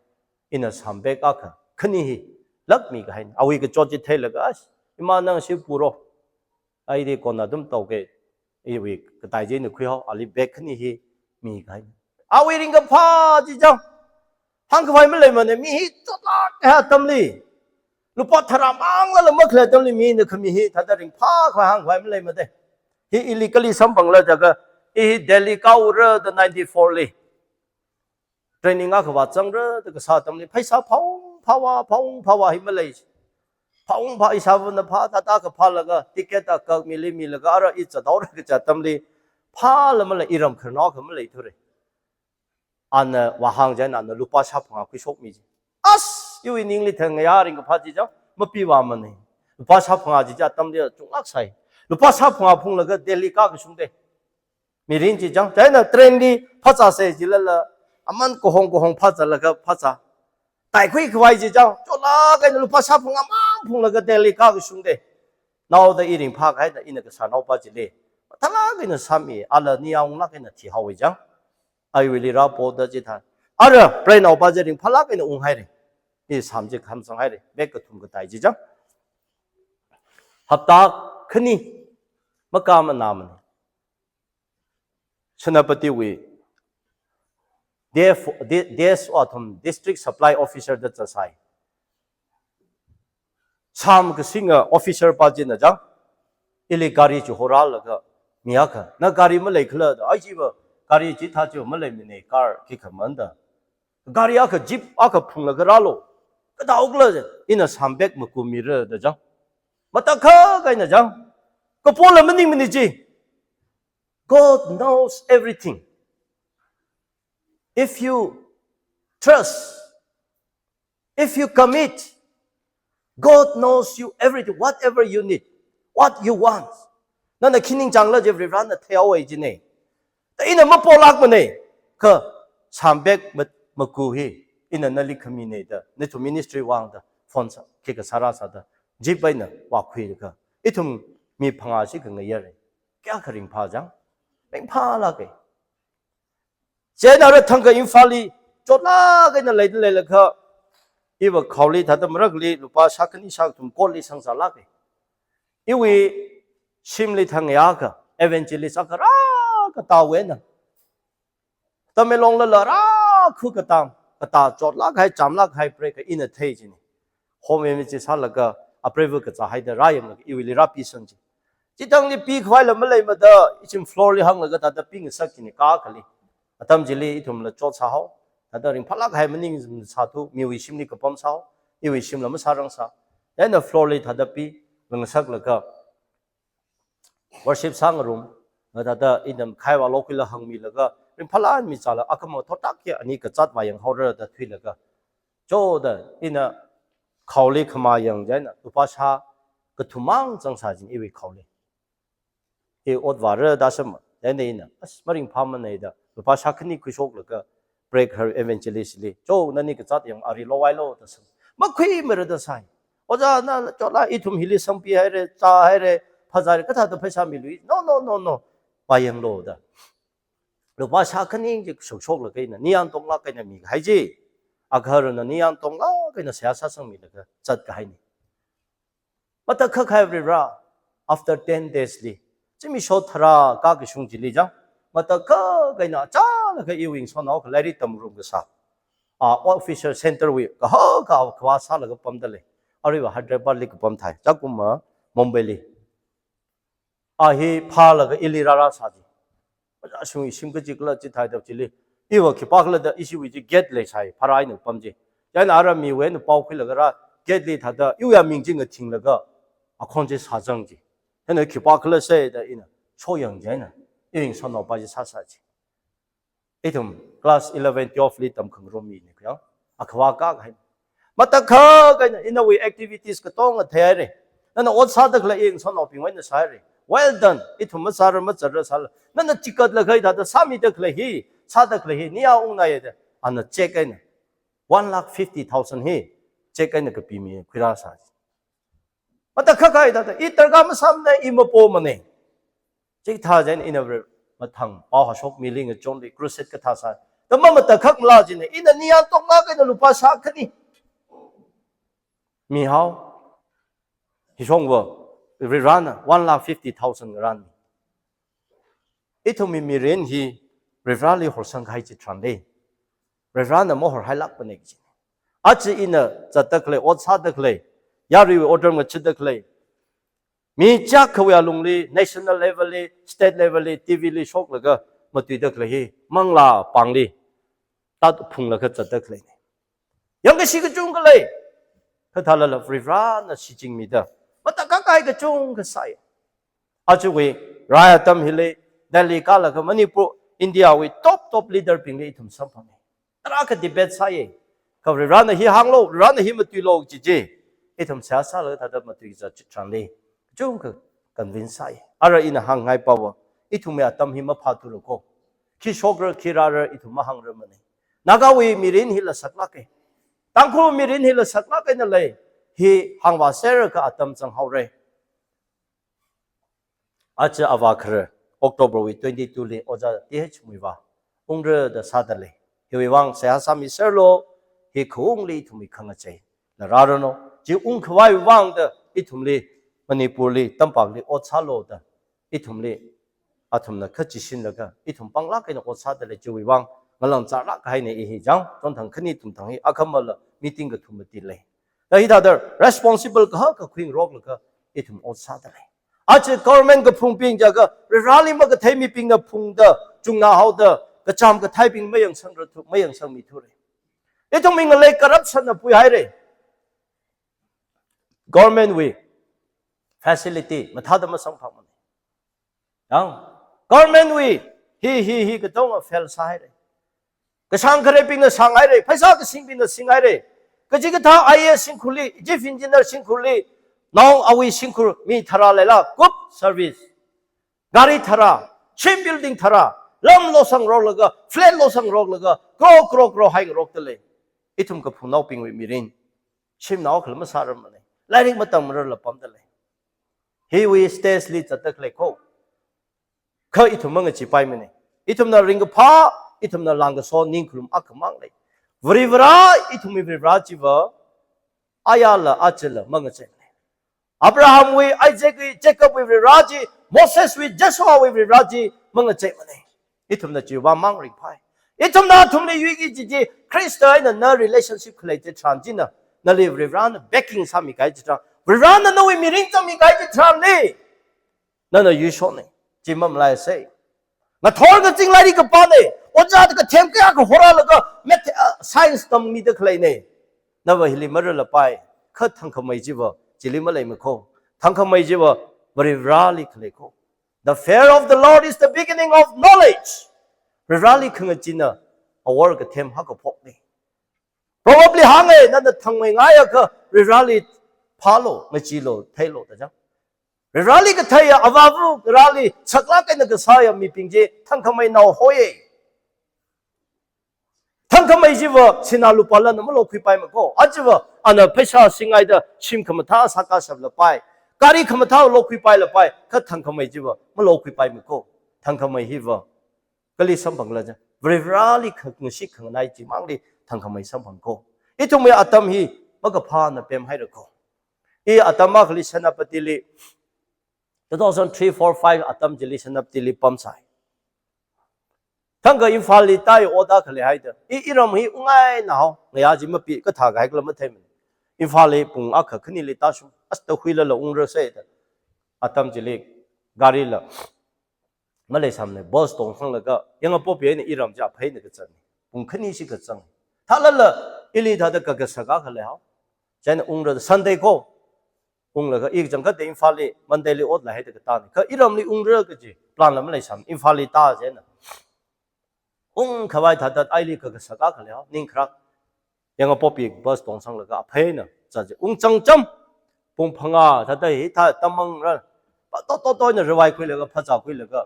Ina sham bag akha khani hi lāk mikahaine. Awui kachot chi theilaga, "As, ima nang shi puro. Aili kona atam tauke. Iwui katai chi ina khuihao, ali bag khani hi mikahaine." Awui ringkaphā chi chang, hāngkhavai maleimane, mi hi chotlāk kahai atamli. Lupā tharā manglala makhalei atamli mina khami hi thāda ringphākhavai hāngkhavai maleimade. Hi ili kali samphangla jiakha, i hi Delhi kāura da ninety-four li. Training akha vāzangra da kasā atamli, pheisā phāung phāvā, phāung phāvā hi malei. Phāung phā, ishāvana phā, thāda kaphālaga, ticket akha mili milaga, ara i zathaora kaja atamli, phāla malei, iram khararnao akha maleithura. Ana vāhāng chieina ana lupā shāphangā khuishokmi chi. As, iwui ningli thang ngayā ringkaphā chi chang, mapivāmane. Lupā shāphangā chi chi atamli chunglāk sai. Lupā shāphangā phunglaga Delhi kākashungde. Mirin chi chang, chieina train li phāzāsa jilala, aman kahong kahong phāzālaga phāzā. Taikhuikhavai chi chang, chotlāk eina lupā shāphangā mang phunglaga Delhi kākashungde. Naoda i ringphākahaina ina kasānaopa chili. Mathālāk eina sāmi, ala ningyānglāk eina thihaowa chang. Iwuili rāpoda chithā. Ara, preinaopa chi ringphālāk eina unghaire. I sham chi khamsanghaire. Bag kathum katai chi chang. Hapta khani makāmanāmane. Senapatiwui D F, D-, D S O athum District Supply Officer da zatsai. Sham kasinga officer pa china chang, ili gari chi horālaga, mi akha, na gari maleikhala da, ai chiva, gari chithā chiva maleimane, car khikha manda. Gari akha, jeep akha phunglaga rālu. Kadaokhala je, ina sham bag makumira da chang. Matakhak eina chang. Kapola maningmane chi. God knows everything. If you trust, if you commit, God knows you everything, whatever you need, what you want. Nana khi ningchāngla je Varivarana theihaowa jine. Da ina mapolākmane, kha sham bag ma-, maku hi, ina nali khamine da, nathum ministry vang da, phone sā, khikha sārāsāda, jeep eina vākhuilaga, ithum mi phangā shikha ngayāre. Kayākha ringphā chang, ringphālāke. Chieina ara thangkha Imphalli chotlāk eina leida leilakha, iva khaoli thāda marakli lupā shākhani shākathum court li sangsālāka. Iwui shimli thang yākha evangelist akha rākatā wui eina Tamenglong lala rākhu katā, katā chotlāk kahai, chāmlāk kahai preiakha ina thei china. Home evangelist sālaga apreiva kazā haida rāyanglaga iwuili rāpisang chi. Chithangli pikhavai la maleimada, ishim floor li hānglaga thāda pingasak china ka akhali. Atam chili ithumla chotsāhao. Thāda ringphālāk kahai maningmang sāthu, miwui shimli kapam sāhao. Iwui shimla masārangsā. Chieina floor li thāda pi, ngasaklaga worship sāngarum, ngathāda ina khaiva lokhuila hāngmilaga, ringphālāk eina mi zāla, akhama thotāk khi ani kazāt vāyanghaora da thuilaga. Choda ina khaoli khamā yang chieina, lupā shākathum mang zangsā china iwui khaoli. I ot vāra da shāma, chieina ina, as maringphāmana da, lupā shākhani khuishoklaga, preiakha evangelist li, "Cho, nani kazāt yang ari lovailo," da sāma. Makhuimara da sāi. "Ojā, na chotlāk, ithum hili sangpihaira, zāhaira, phazāhaira, kathāda pheisā milu?" "No, no, no, no. Vāyanglu," da. Lupā shākhani chi shokshoklaga ina, ningyāng tonglāk eina mikahai chi. Agaharana ningyāng tonglāk eina seihā sāsangmilaga zatkahaina. Matakhak kahai Varivara, after ten days li, zimiksho tharā kakashung chili chang, matakhak eina chālaga iwui ngasotnao akha lairik tamrum kasā, a, officer center wui kahaka khavā sālaga pamda lei. Aruiva Hyderabad li kapam thai, chākuma Mumbai li. A hi phālaga ili rārāsā chi. Ojā shung, ishim kachikla chithāda chili, iva khipākhala da ishiwui chi gate leisai, pharā eina pam chi. Chieina ara miwui eina pao khuilaga rā, gate li thāda, iwui aming chi ngathinglaga, akhon chi sāzang chi. Chieina khipākhala sāi da ina, shoyang chieina, iwui ngasotnaopa chi sāsā chi. Ithum class eleven, twelve li tamkhangarum mina kha yang, akhavā kakahai. Matakhak eina inawui activities katonga theihaira. Nana ot sāda khalei iwui ngasotnaobingwui eina sāhaira. Well done. Ithum mazāra mazāra sāla, nana chikatlaga hithāda sāmida khalei hi, sāda khalei hi, ningyāng ungnāya da, ana check eina one lakh fifty thousand hi check eina kapimi, khuirāsā. Matakhak kahai thāda, i darkar masāmana, i mapomana. Chithā chieina ina Varivara mathang pao hāshok miling achonli crusade kathā sā. Da ma matakhakmala china, ina ningyāng tonglāk eina lupā shākhani mihao. Hishongva, Varivarana one lakh fifty thousand ngarān. Ithumwui mirin hi Varivarali horsang kahai chitharan lei. Varivarana mahorhailākpana kaji. Aja ina zatda khalei, ot sāda khalei, yaruiwui otram ngachitda khalei, mi chiyākhawui alungli, national level li, state level li, T V li shoklaga matuida khalei hi, manglā pāngli, tātphunglaga zatda khaleina. Yangkashi kachungkha lei. Kathālala Varivarana shichinmida, matakhak kahai kachungkha sāi. Ajawui rai atam hili, Delhi kālaga Manipur, India wui top top leader bingli ithum samphanga. Tarākha debate sāya. Kha Varivarana hi hānglu, Varivarana hi matuilu kaji chi, ithum seihā sālaga thāda matuikazā chitharan lei. Kachungkha convince sāya. Ara ina hāngngai pava, ithumwui atam hi maphāthura ko. Khi shokra, khi rāra, ithum mahāngrarmana. Nagawui mirin hila saklāka. Tangkhul mirin hila saklāk eina lei. Hi hāngvāserkha atam zanghaora. Aja avā khare, October wui twenty-two li Ojā T H Muivah ungra da sāda lei. Hiwui vang seihā sāmiserlu, hi khaungli ithumwui khangachei la rāranu. Chi ungkhavai vang da ithumli, Manipur li, Tampakli ot sālu da ithumli, athumna khachi shinlaga, ithum panglāk eina ot sāda lei. Chiwui vang ngalang zālāk kahaina i hi chang, chonthang khani thumthang hi akhamala meeting kathum mati lei. Da hithāda responsible kahaka khuingaroklaga ithum ot sāda lei. Aja government kaphungbing jiakha, Varivarali makathei mibingna phungda, chungna haoda, kachām kathaibing mayangsangra thu, mayangsangmithura. Ithumwui ngalei corruption na puihaira. Government wui facility mathāda masangphangmana. Yang, government wui hi, hi, hi katonga fail sāhaira. Kashāng kharebingna shānghaira, pheisā kasingbingna singhaira. Kachikathā I A S shimkhurli, chief engineer shimkhurli, naongarāwui shimkhur mi tharā leila, good service. Gari tharā, shim building tharā, lam losangroklaga, flat losangroklaga, crore, crore, crore haingarokda lei. Ithum kaphungnaobingwui mirin, shimnao khala masārarmana. Lairik matamrarla pamda lei. Hiwui stage li zatda khalei ko. Kha ithum mangacheepaimana. Ithumna ringkaphā, ithumna langkaso ningkhalum akhamang lei. Varivara, ithumwui Varivara chiva, ayala achila mangacheimana. Abrahamwui, Isaacwui, Jacobwui Varivara chi, Moseswui, Joshuawui Varivara chi mangacheimana. Ithumna chiwui vang mang ringphai. Ithumna athumli yuiki kaji chi, Khrista eina na relationship khalei chitharan china, nali Varivarana backing sāmi kahai chitharan, Varivarana nawui mirin changmi kahai chitharanli, nana yuishokna, chi mamalai sei. Ngathor ngazing lairik kapāna, ojā da kathem kayākha horalaga, math-, ah, science tammi da khaleina. Nava hili maralapai, kha thangkhamei chiva chili maleimako. Thangkhamei chiva Varivarali khalei ko. The fear of the Lord is the beginning of knowledge. Varivarali khangachina awor kathem haokaphokna. Proverb li hānga, nana thangmei ngaiakha Varivarali phālu, ngacheelu, theilu da chang. Varivarali katheiya, avāva̱ Vareli saklāk eina kasāya mibing chi thangkhameinao hoiya. Thangkhamei chiva sinā lupālana malokhuipaimako. Achiva ana pheisā singaida shim khamathā sākashap lapai, gari khamathā lokhuipailapai, kha thangkhamei chiva malokhuipaimako. Thangkhamei hiva kali samphangla chang, Varivarali khangashit khanganai chimangli thangkhamei samphangko. Ithumwui atam hi makaphāna pemhairako. I atam akhali Senapatili, two thousand three, four, five atam chili Senapatili pamsai. Thangkha Imphalli tai oda khalehaida, i iram hi ungngainao, ngayā chi mapi kathā kahai kala matheimana. Imphalli pung akha khanili tāshung, asta huilala ungrasai da. Atam chili garila maleisāmana, bus tongsanglaga, Yangapokpi eina iram chi apheina kazang. Pung khani shikha zang. Thālala ili thāda kakasak akha leihao. Chieina ungra, Sunday ko, unglaga i kachangkhatta Imphalli Mondayli ot leihaida katāna. Kha iramli ungra kaji planla maleisāmana, Imphalli tā chieina. Ungkhavai thāda aili kakasak akha leihao, ningkharak. Yangapokpi bus tongsanglaga apheina zat chi. Ungchangcham, pung phangā thāda hithā tamangra. Patototoina ravai khuilaga, phazā khuilaga,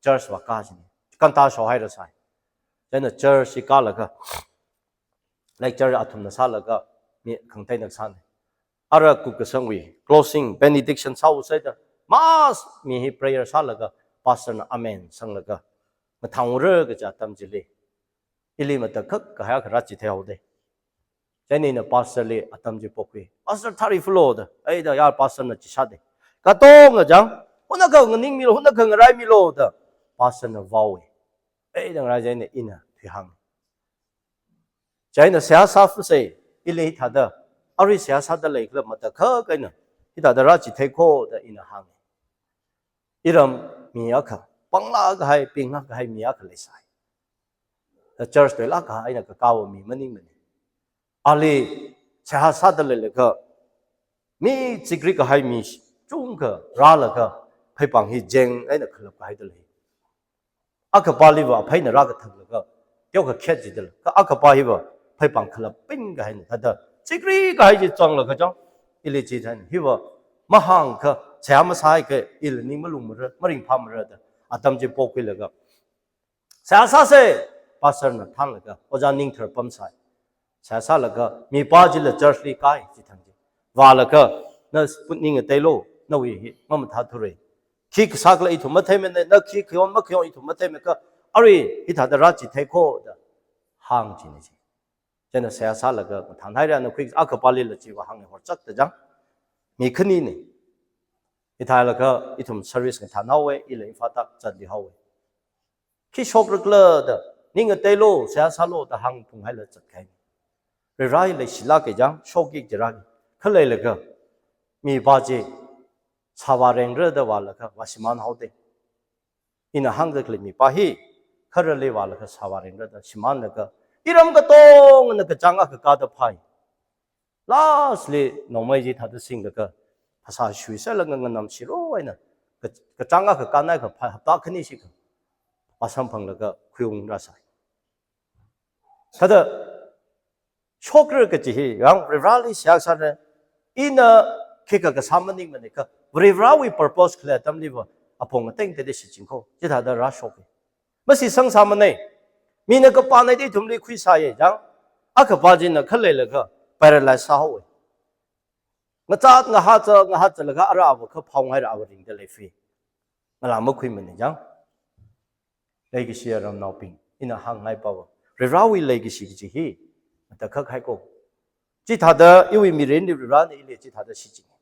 church vākā china. Kanta shohairasai. Chieina church chi kālaga, lecture athumna sālaga, mi khangateina sāna. Ara kupkasangwui closing benediction sāusai da, mass mi hi prayer sālaga, pastorna amen sanglaga, mathāngra kaja atam chili, ili matakhak kahai akha rāchitheihaoda. Chieina ina pastorli atam chi pokhui. Pastor thari fulo da, ai da ya pastorna chi shāda. Katonga chang, hunakha nganingmilu, hunakha ngaraimilu da, pastorna vaowa. Ai da ngarai chieina ina thuihāng. Chieina seihā sāfusai, ili hithāda, arui seihā sāda leikhala matakhak eina, hithāda rāchitheiko da ina hānga. Iram mi akha, panglāk kahai, pinglāk kahai mi akha leisai. Da church toilāk kahai eina kakāva mi maningmana. Ali seihā sāda leilaga, mi chikri kahai mi chungkha rālaga, pheipāng hi jeng eina khalap kahaida lei. Akhapāliva apheina rākathaklaga, teokha khet jidala, kha akhapā hiva pheipāng khalap ping kahaina, thāda chikri kahai chi zanglaga chang, ili chithān, hiva mahāngkha, seihā masāakha, ili ning malungmara, maringphāmara da, atam chi pokhuilaga, seihā sāsai, pastorna thānlaga, ojā Ningthar pamsai. Seihā sālaga, mipā chila church li kāi, chithang chi. Vālaga, na Sputnik ngateilu, nawui hi mamathāthura. Khi kasā khala ithum matheimana, na khi khayon makhayon ithum matheimana kha, arui hithāda rāchitheiko da hāng china chi. Chieina seihā sālaga, mathānhaira na khui akhapālila chiva hānga horchakta chang. Mi khanina. Hithālaga, ithum service ngathānhaowa, ila Imphal tak zatlihaowa. Khi shokrakhala da, ning ngateilu, seihā sālu da hāngphunghaila zatkahai. Rairai leishilāka chang, shokki jirang. Khaleilaga, mipā chi, sāvārengra da vālaga, vāshimānhaoda. Ina hāngda khalei mipā hi, khararli vālaga sāvārengra da shimānlaga, iram katongana kachāng akha kāda phai. Lastli, nongmei chi thāda singlaga, phasā shuisālaga nganamshirao eina, ka-, kachāng akha kānai kha phai hapta khani shikha, vāsamphanglaga khuiungrasai. Thāda, shokra kaji hi, yang Varivarali seihā sāra, ina khikha kasā maningmana kha, Varivarawui purpose khalei atamliva, apong ateng tete shichinko, chithāda rāshoka. Masi sangsāmana, mina kapāna da ithumli khuisāya, yang, akhapā china khaleilaga, paralyze sāhaowa. Ngazat ngahātsa, ngahātsalaga ara ava kha phaunghaira ava ringda lei free. Ngalā makhuimana, yang. Leikashiya ramnaobing, ina hāngngaipava, Varivarawui leikashi kaji hi, Atakhak haiko. Chithāda iwui mirinli Varivarana ili chithāda shichinga.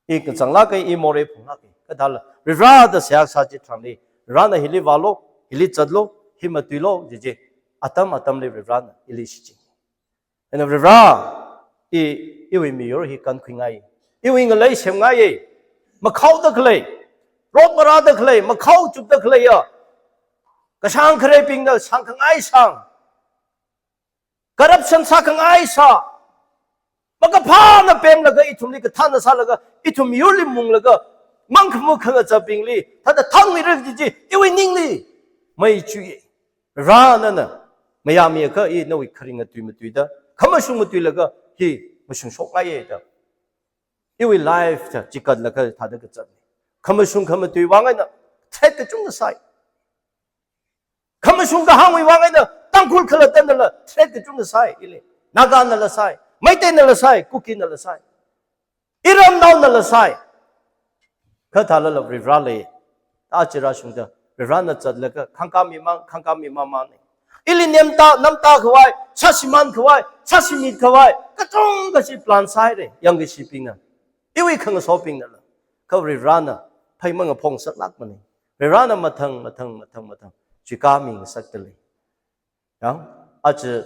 I kachānglāka, i morei phunglāka. Kathāla Varivarada seihā sā chitharanli, Varivarana hili vālo, hili zatlo, hi matuilo, jiji. Atam atamli Varivarana ili shichinga. Ina Varivara, i, iwui miyur hi kankhuingai. Iwui ngalei semngai. Makhaoda khalei, rotmarāda khalei, makhao chupda khaleiya, kashāng khareibingna shāngkhangai shāng, corruption sākhangai sā, makaphāna pemlaga ithumli kathāna sālaga, ithum miyurli munglaga, mangkhamuk khangachābingli thāda thangmira jiji, iwui ningli mei chuiya. Varivarana mayāmiakha i nawui kharinga tui matuida, khamashung matuilaga hi mashungshokngaiya da, iwui life ta chikatlaga thāda kazatna. Khamashung khamatui vang eina threat kachungkha sāi. Khamashung kahāngwui vang eina Tangkhul khalattanala threat kachungkha sāi ili. Naganala sāi, Meiteinala sāi, Kukinala sāi, iramnaonala sāi. Kathālala Varivara lei. Aja rāshungda Varivarana zatlaga khangkāmi mang, khangkāmi mamangna. Ili nemta, namta khavai, sāshimān khavai, sāshimit khavai, kachungkha chi plan sāhaira, yangkashibingna, iwui khangasobingnala. Kha Varivarana phei mangaphong saklākmana. Varivarana mathang, mathang, mathang, mathang chuikāmi ngasakda lei. Yang, aja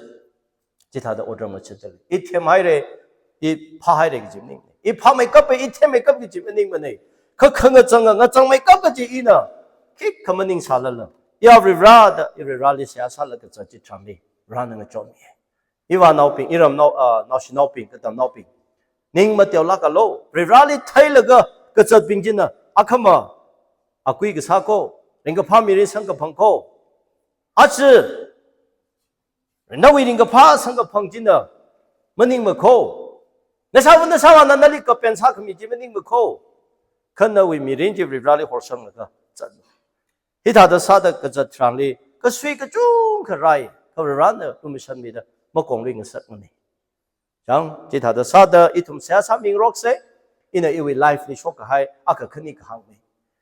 chithāda order machitda lei. I themhaira, i phāhaira kaji maning. I phāmeikapa, i themmeikapa kaji maningmana. Kha khangachanga, ngachangmeikapa kaji ina khikha maningsālala, ya Varivarada, i Varivarali seihā sālaga kazat chitharanli, Varivarana ngachonmi. Ivānaobing, iramnao, ah, naoshinaobing, katamnaobing, ning mateolākalu. Varivarali theilaga kazatbing china akhama akui kasā ko, ringkaphā mirin samkaphang ko. Aja nawui ringkaphā samkaphang china maningmakho. Nashāva nashāvāna nali kapen sākhami chi maningmakho. Kha nawui mirin chi Varivarali horsanglaga zatlu. Hithāda sāda kazat tharanli kasui kachungkha rāi, kha Varivarana lumashanmida makonglui ngasakmana. Chang, chithāda sāda ithum seihā sāmingaroksa, ina iwui life li shokkahai akha khani kahāngna.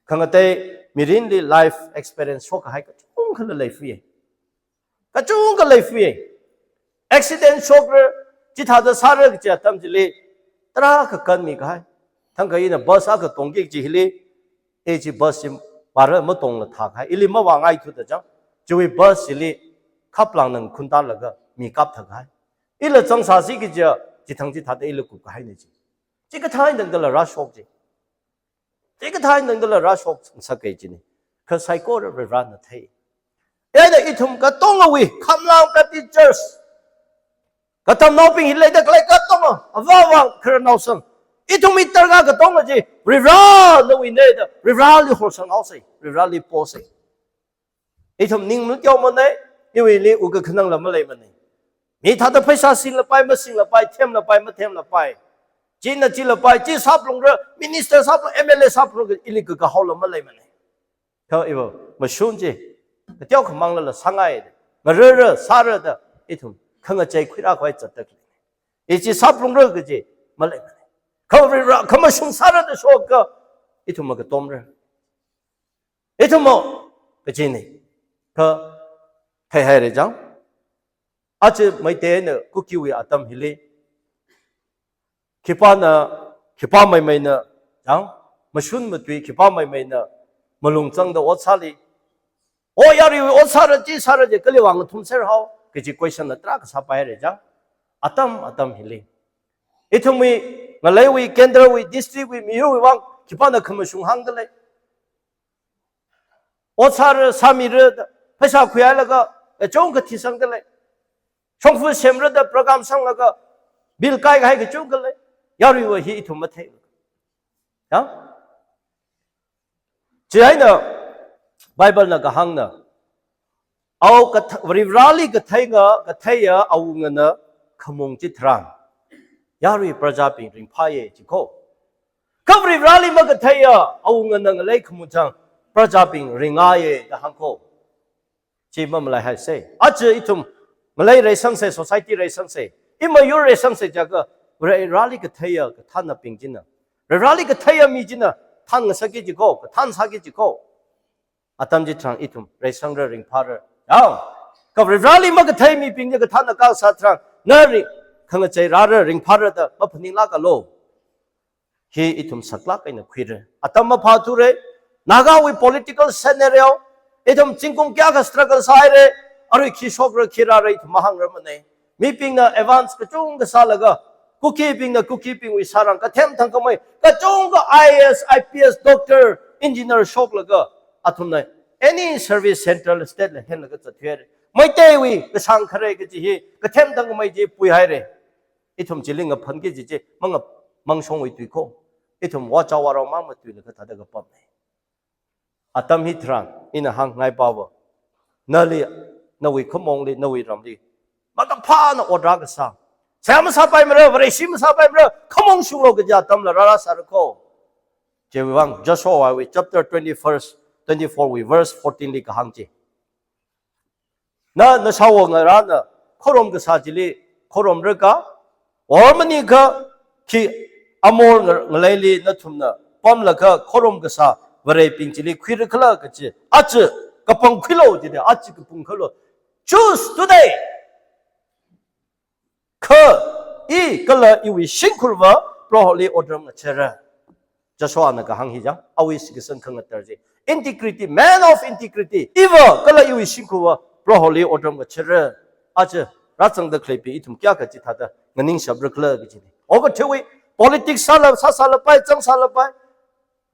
Khangatei mirinli life experience shokkahai kachungkhala leifaya. Kachungkha leifaya. Accident shokra, chithāda sāra kaji atam chili, tarākha kanmikahai. Thangkha ina bus akha tongki kaji hili, i chi bus chi vāra matongla thākahai. Ili mavāngaithuda chang, chiwui bus chili khaplāngna ngakhun tālaga mi kapthakahai. Ila zangsāsi kajiya, chithang chithāda ila kupkahaina chi. Chi kathānatangdala rāshok chi. Chi kathānatangdala rāshok ngasaka jina. Kha saikora Varivarana thei. Eina ithum katongawui, Khamlang Baptist Church, katamnaobing hi leida khalei katonga, avāvang khararnaosang, ithumwui darkar katonga chi Varivaranawuina da, Varivarali horsanghaosa, Varivarali posa. Ithum ning mateomana, iwuili wukkhanangla maleimana. Mi thāda pheisā singlapai, masinglapai, themlapai, mathemlapai, china chilapai, chi sāphalungra, minister sāphalung, M L A sāphalungra, ili kakahaola maleimana. Kha iva mashun chi kateokha manglala sāngai, ngarara sāra da ithum khangachei khuirākhavai zatda khalei. I chi sāphalungra kaji maleimana. Kha Varivara, khamashung sāra da shoka, ithum makatomra. Ithummo kajina. Kha theihaira chang, aja Meitei eina Kukiwui atam hili, khipāna, khipāmeimeina, chang, mashun matui khipāmeimeina malung zangda ot sāli. O yaruiwui ot sāra chi sāra chi kali vang ngathumserhao kaji question na tarākha sāpaira chang. Atam atam hili ithumwui, ngaleiwui, kendrawui, districtwui, miyurwui vang khipāna khamashung hāngda lei. Ot sāra, sāmira da, pheisā khuihailaga kachungkha thisangda lei. Shongfa semra da program sanglaga bill kaikahai kachungkha lei. Yaruiwui hi ithum mathei. Ya? Chieina Bible na kahāngna, awo katha-, Varivarali katheinga, katheiya awungana khamung chitharan, yarui prajabing ringphāya jiko. Kha Varivarali makatheiya awungana ngalei khamung chang, prajabing ringngaiya da hāngko. Chi mamalaihaiser. Aja ithum ngalei reisangser, society reisangser, imiyur reisangser jiakha, Varivarali katheiya kathānabing china, Varivarali katheiya mi china thānngasakki jiko, kathānsāki jiko. Atam chitharan ithum reisangra, ringphāra. Yao. Kha Varivarali makathei mibing chi kathāna kasā tharan, na ri-, khangachei rāra, ringphāra da maphaninglākalu. Hi ithum saklāk eina khuira. Atam maphāthura, Nagawui political scenario, ithum zingkum kayākha struggle sāhaira, arui khi shokra khi rāra ithum mahāngrarmana. Mibingna advance kachungkha sālaga, Kukibingna Kukibingwui sārang kathem thangkhamei, kachungkha I A S, I P S, doctor, engineer shoklaga, athumna any service central state la henlaga zatthuihaira. Meiteiwui kashāng khare kaji hi, kathem thangkhamei chi puihaira. Ithum chili ngaphanki kaji chi, manga mangshongwui tui kho. Ithum vāchao vārao mang matuilaga thāda kapamna. Atam hitharan, ina hāngngai pava. Nali, nawui khamongli, nawui ramli. Makaphāna ot rākasā. Seihā masāpaimara, Vareshi masāpaimara, khamong shunglu kaja atamla rāra sāra kho. Chiwuivang, Joshua wui chapter twenty-first, twenty-four wui verse fourteen li kahāng chi. Na, nashāwo ngarāna, khorom kasā chili, khoromra ka, or manikha, khi Amor nga-, ngaleili nathumna, pamlaga khorom kasā, varebing chili khuira khala kaji, aja, kapangkhuilu jida, aja kapangkhuilu. Choose today. Kha, i kala iwui shimkhurva, Proholi otram ngacheera. Joshuana kahāng hi jang, awui shitkasang khangatar chi. Integrity, man of integrity. Iva kala iwui shimkhurva, Proholi otram ngacheera. Aja, rāzangda khaleibing ithum kayākha chithāda, nganingshapra khala kajina. Okathuiwui, politics sāla, sāsālapai, zangsālapai.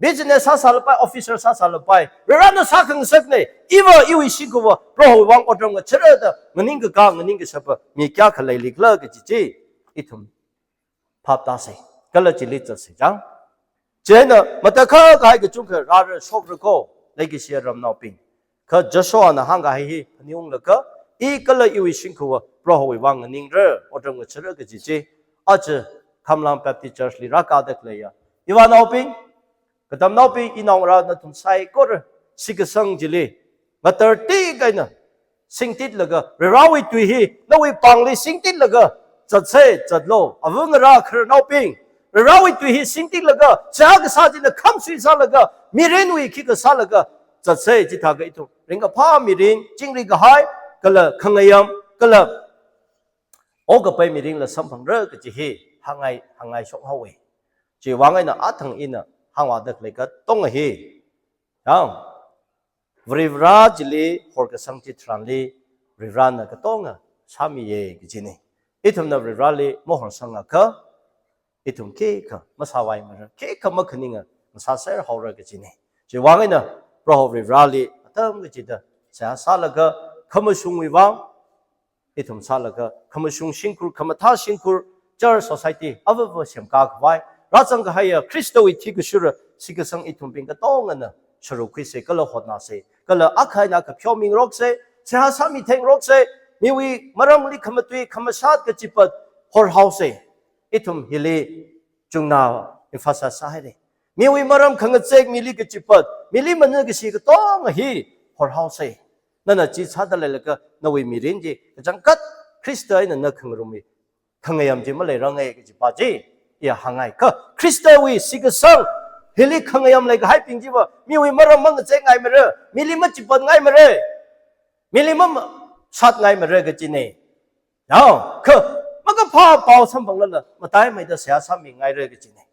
Business sāsālapai, officer sāsālapai. Varena sākhangasakna, iva iwui shimkhurva, Prohowui vang otram ngacheera da, nganingkakā, nganingkashapa, mi kayākha leili khala kaji chi, ithum phap tāsa, kala chili zatsa jang. Chieina, matakhak kahai kachungkha rāra shokra kho, leikashiya ramnaobing. Kha Joshuana hāngkahai hi phaningunglakha, i kala iwui shimkhurva, Prohowui vang nganingra, otram ngacheera kaji chi, aja Khamlang Baptist Church li rākāda khaleiya ivānaobing, katamnaobing, inaongarā nathum saikora, shitkasang chili, ngatartik eina, singtitlaga, Varewui tui hi, nawui pāngli singtitlaga, zatsa, zatlu, ava ngarā khararnaobing, Varewui tui hi singtitlaga, seihā kasā china khamsui sālaga, mirinwui khikha sālaga, zatsa, chithākha ithum, ringkaphā mirin, chingri kahai, kala khangayam, kala okkapai mirinla samphangra kaji hi, hāngngai, hāngngai shokhaowa. Chiwuivang eina athang ina, hāngvāda khalei katonga hi. Yang, Varivara chili horkasang chitharanli, Varivarana katonga sāmiya kajina. Ithumna Varivarali mahorsangakha, ithum khikha masāvaimara, khikha makhaninga masāserhaora kajina. Chiwuivang eina, Proho Varivarali atam kachida seihā sālaga, khamashungwui vang, ithum sālaga, khamashung shimkhur, khamathā shimkhur, church society, avava semkā khavai, rāzang kahaiya Khristawui thikashura, shitkasang ithumbing katongana, sharuk khuisa, kala hotnāsa, kala akha eina akha pheomingaroksa, seihā sāmithengaroksa, miwui maramli khamatui, khamashat kachipat, horhaosa. Ithum hili chungna emphasize sāhaira. Miwui maram khangazek, mili kachipat, mili manā kashi katonga hi horhaosa. Nana chi sāda leilakha nawui mirin chi kachangkhat Khrista eina na khangarumwui khangayam chi maleiranga kajipa chi iya hāngngai. Kha Khristawui shitkasang hili khangayam leikahaibing chiva miwui maram mangazekngaimara, mili machipatngaimara, mili mamashatngaimara kajina. Yang, kha makaphā pao samphanglala mataimeida seihā sāmingaira kajina.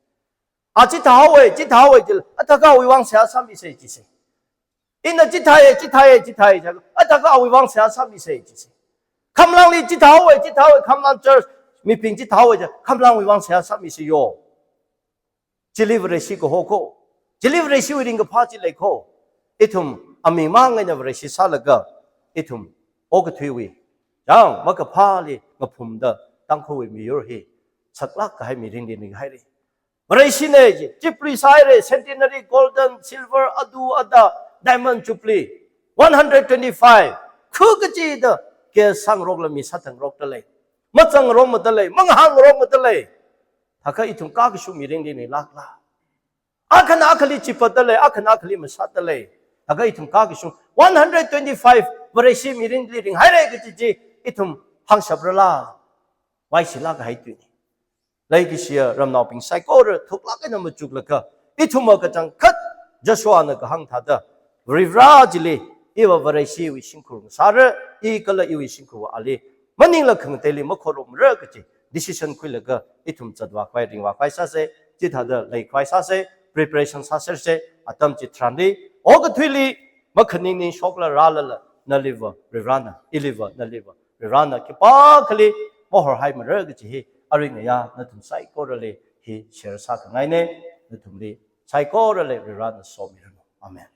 A chithāhaowa, chithāhaowa jila, athākha awui vang seihā sāmisa jisa. Ina chithāya, chithāya, chithāya jila, athākha awui vang seihā sāmisa jisa. Khamlangli chithāhaowa, chithāhaowa, Khamlang church mibing chithāhaowa jila, Khamlangwui vang seihā sāmisa yo. Chili Vareshi kaho kho. Chili Vareshiwui ringkaphā chi lei kho. Ithum aming mang eina Vareshi sālaga, ithum okathuiwui, yang makaphāli ngaphumda Tangkhulwui miyur hi saklāk kahai mirinli ringhaira. Vareshina chi, jubilee sāhaira, centenary, golden, silver, adu, ada, diamond jubilee, one hundred twenty-five. Khu kachida, kei sāngarokla mi sāthangarokta lei. Mazangngarokmada lei, mangahānngarokmada lei. Thākha ithum kakashung mirinli ringlākla. Akhana akhali chipatda lei, akhana akhali mashatda lei. Thākha ithum kakashung one hundred twenty-five Vareshi mirinli ringhaira kaji chi ithum hāngshaprala. Vaishilāk kahai tuina. Leikashiya ramnaobing saikora thuklāk eina machuklaga, ithumva kachangkhat Joshuana kahāng thāda, Varivara chili, iva Vareshiwui shimkhur ngasāra, i kala iwui shimkhurva ali maningla khangateili makhorum rā kachi decision khuilaga ithum zatvākhavai ringvākhavai sāsa, chithāda leikhavai sāsa, preparation sāsersa, atam chitharanli, okathuili, makhaning ningshokla rālala, naliva, Varivarana, iliva, naliva, Varivarana, khipākhali, mahorhaimara kachi hi, aringaya, nathum saikorali, hi, share sākhangaina, nathumli, saikorali, Varivarana, somiranu. Amen.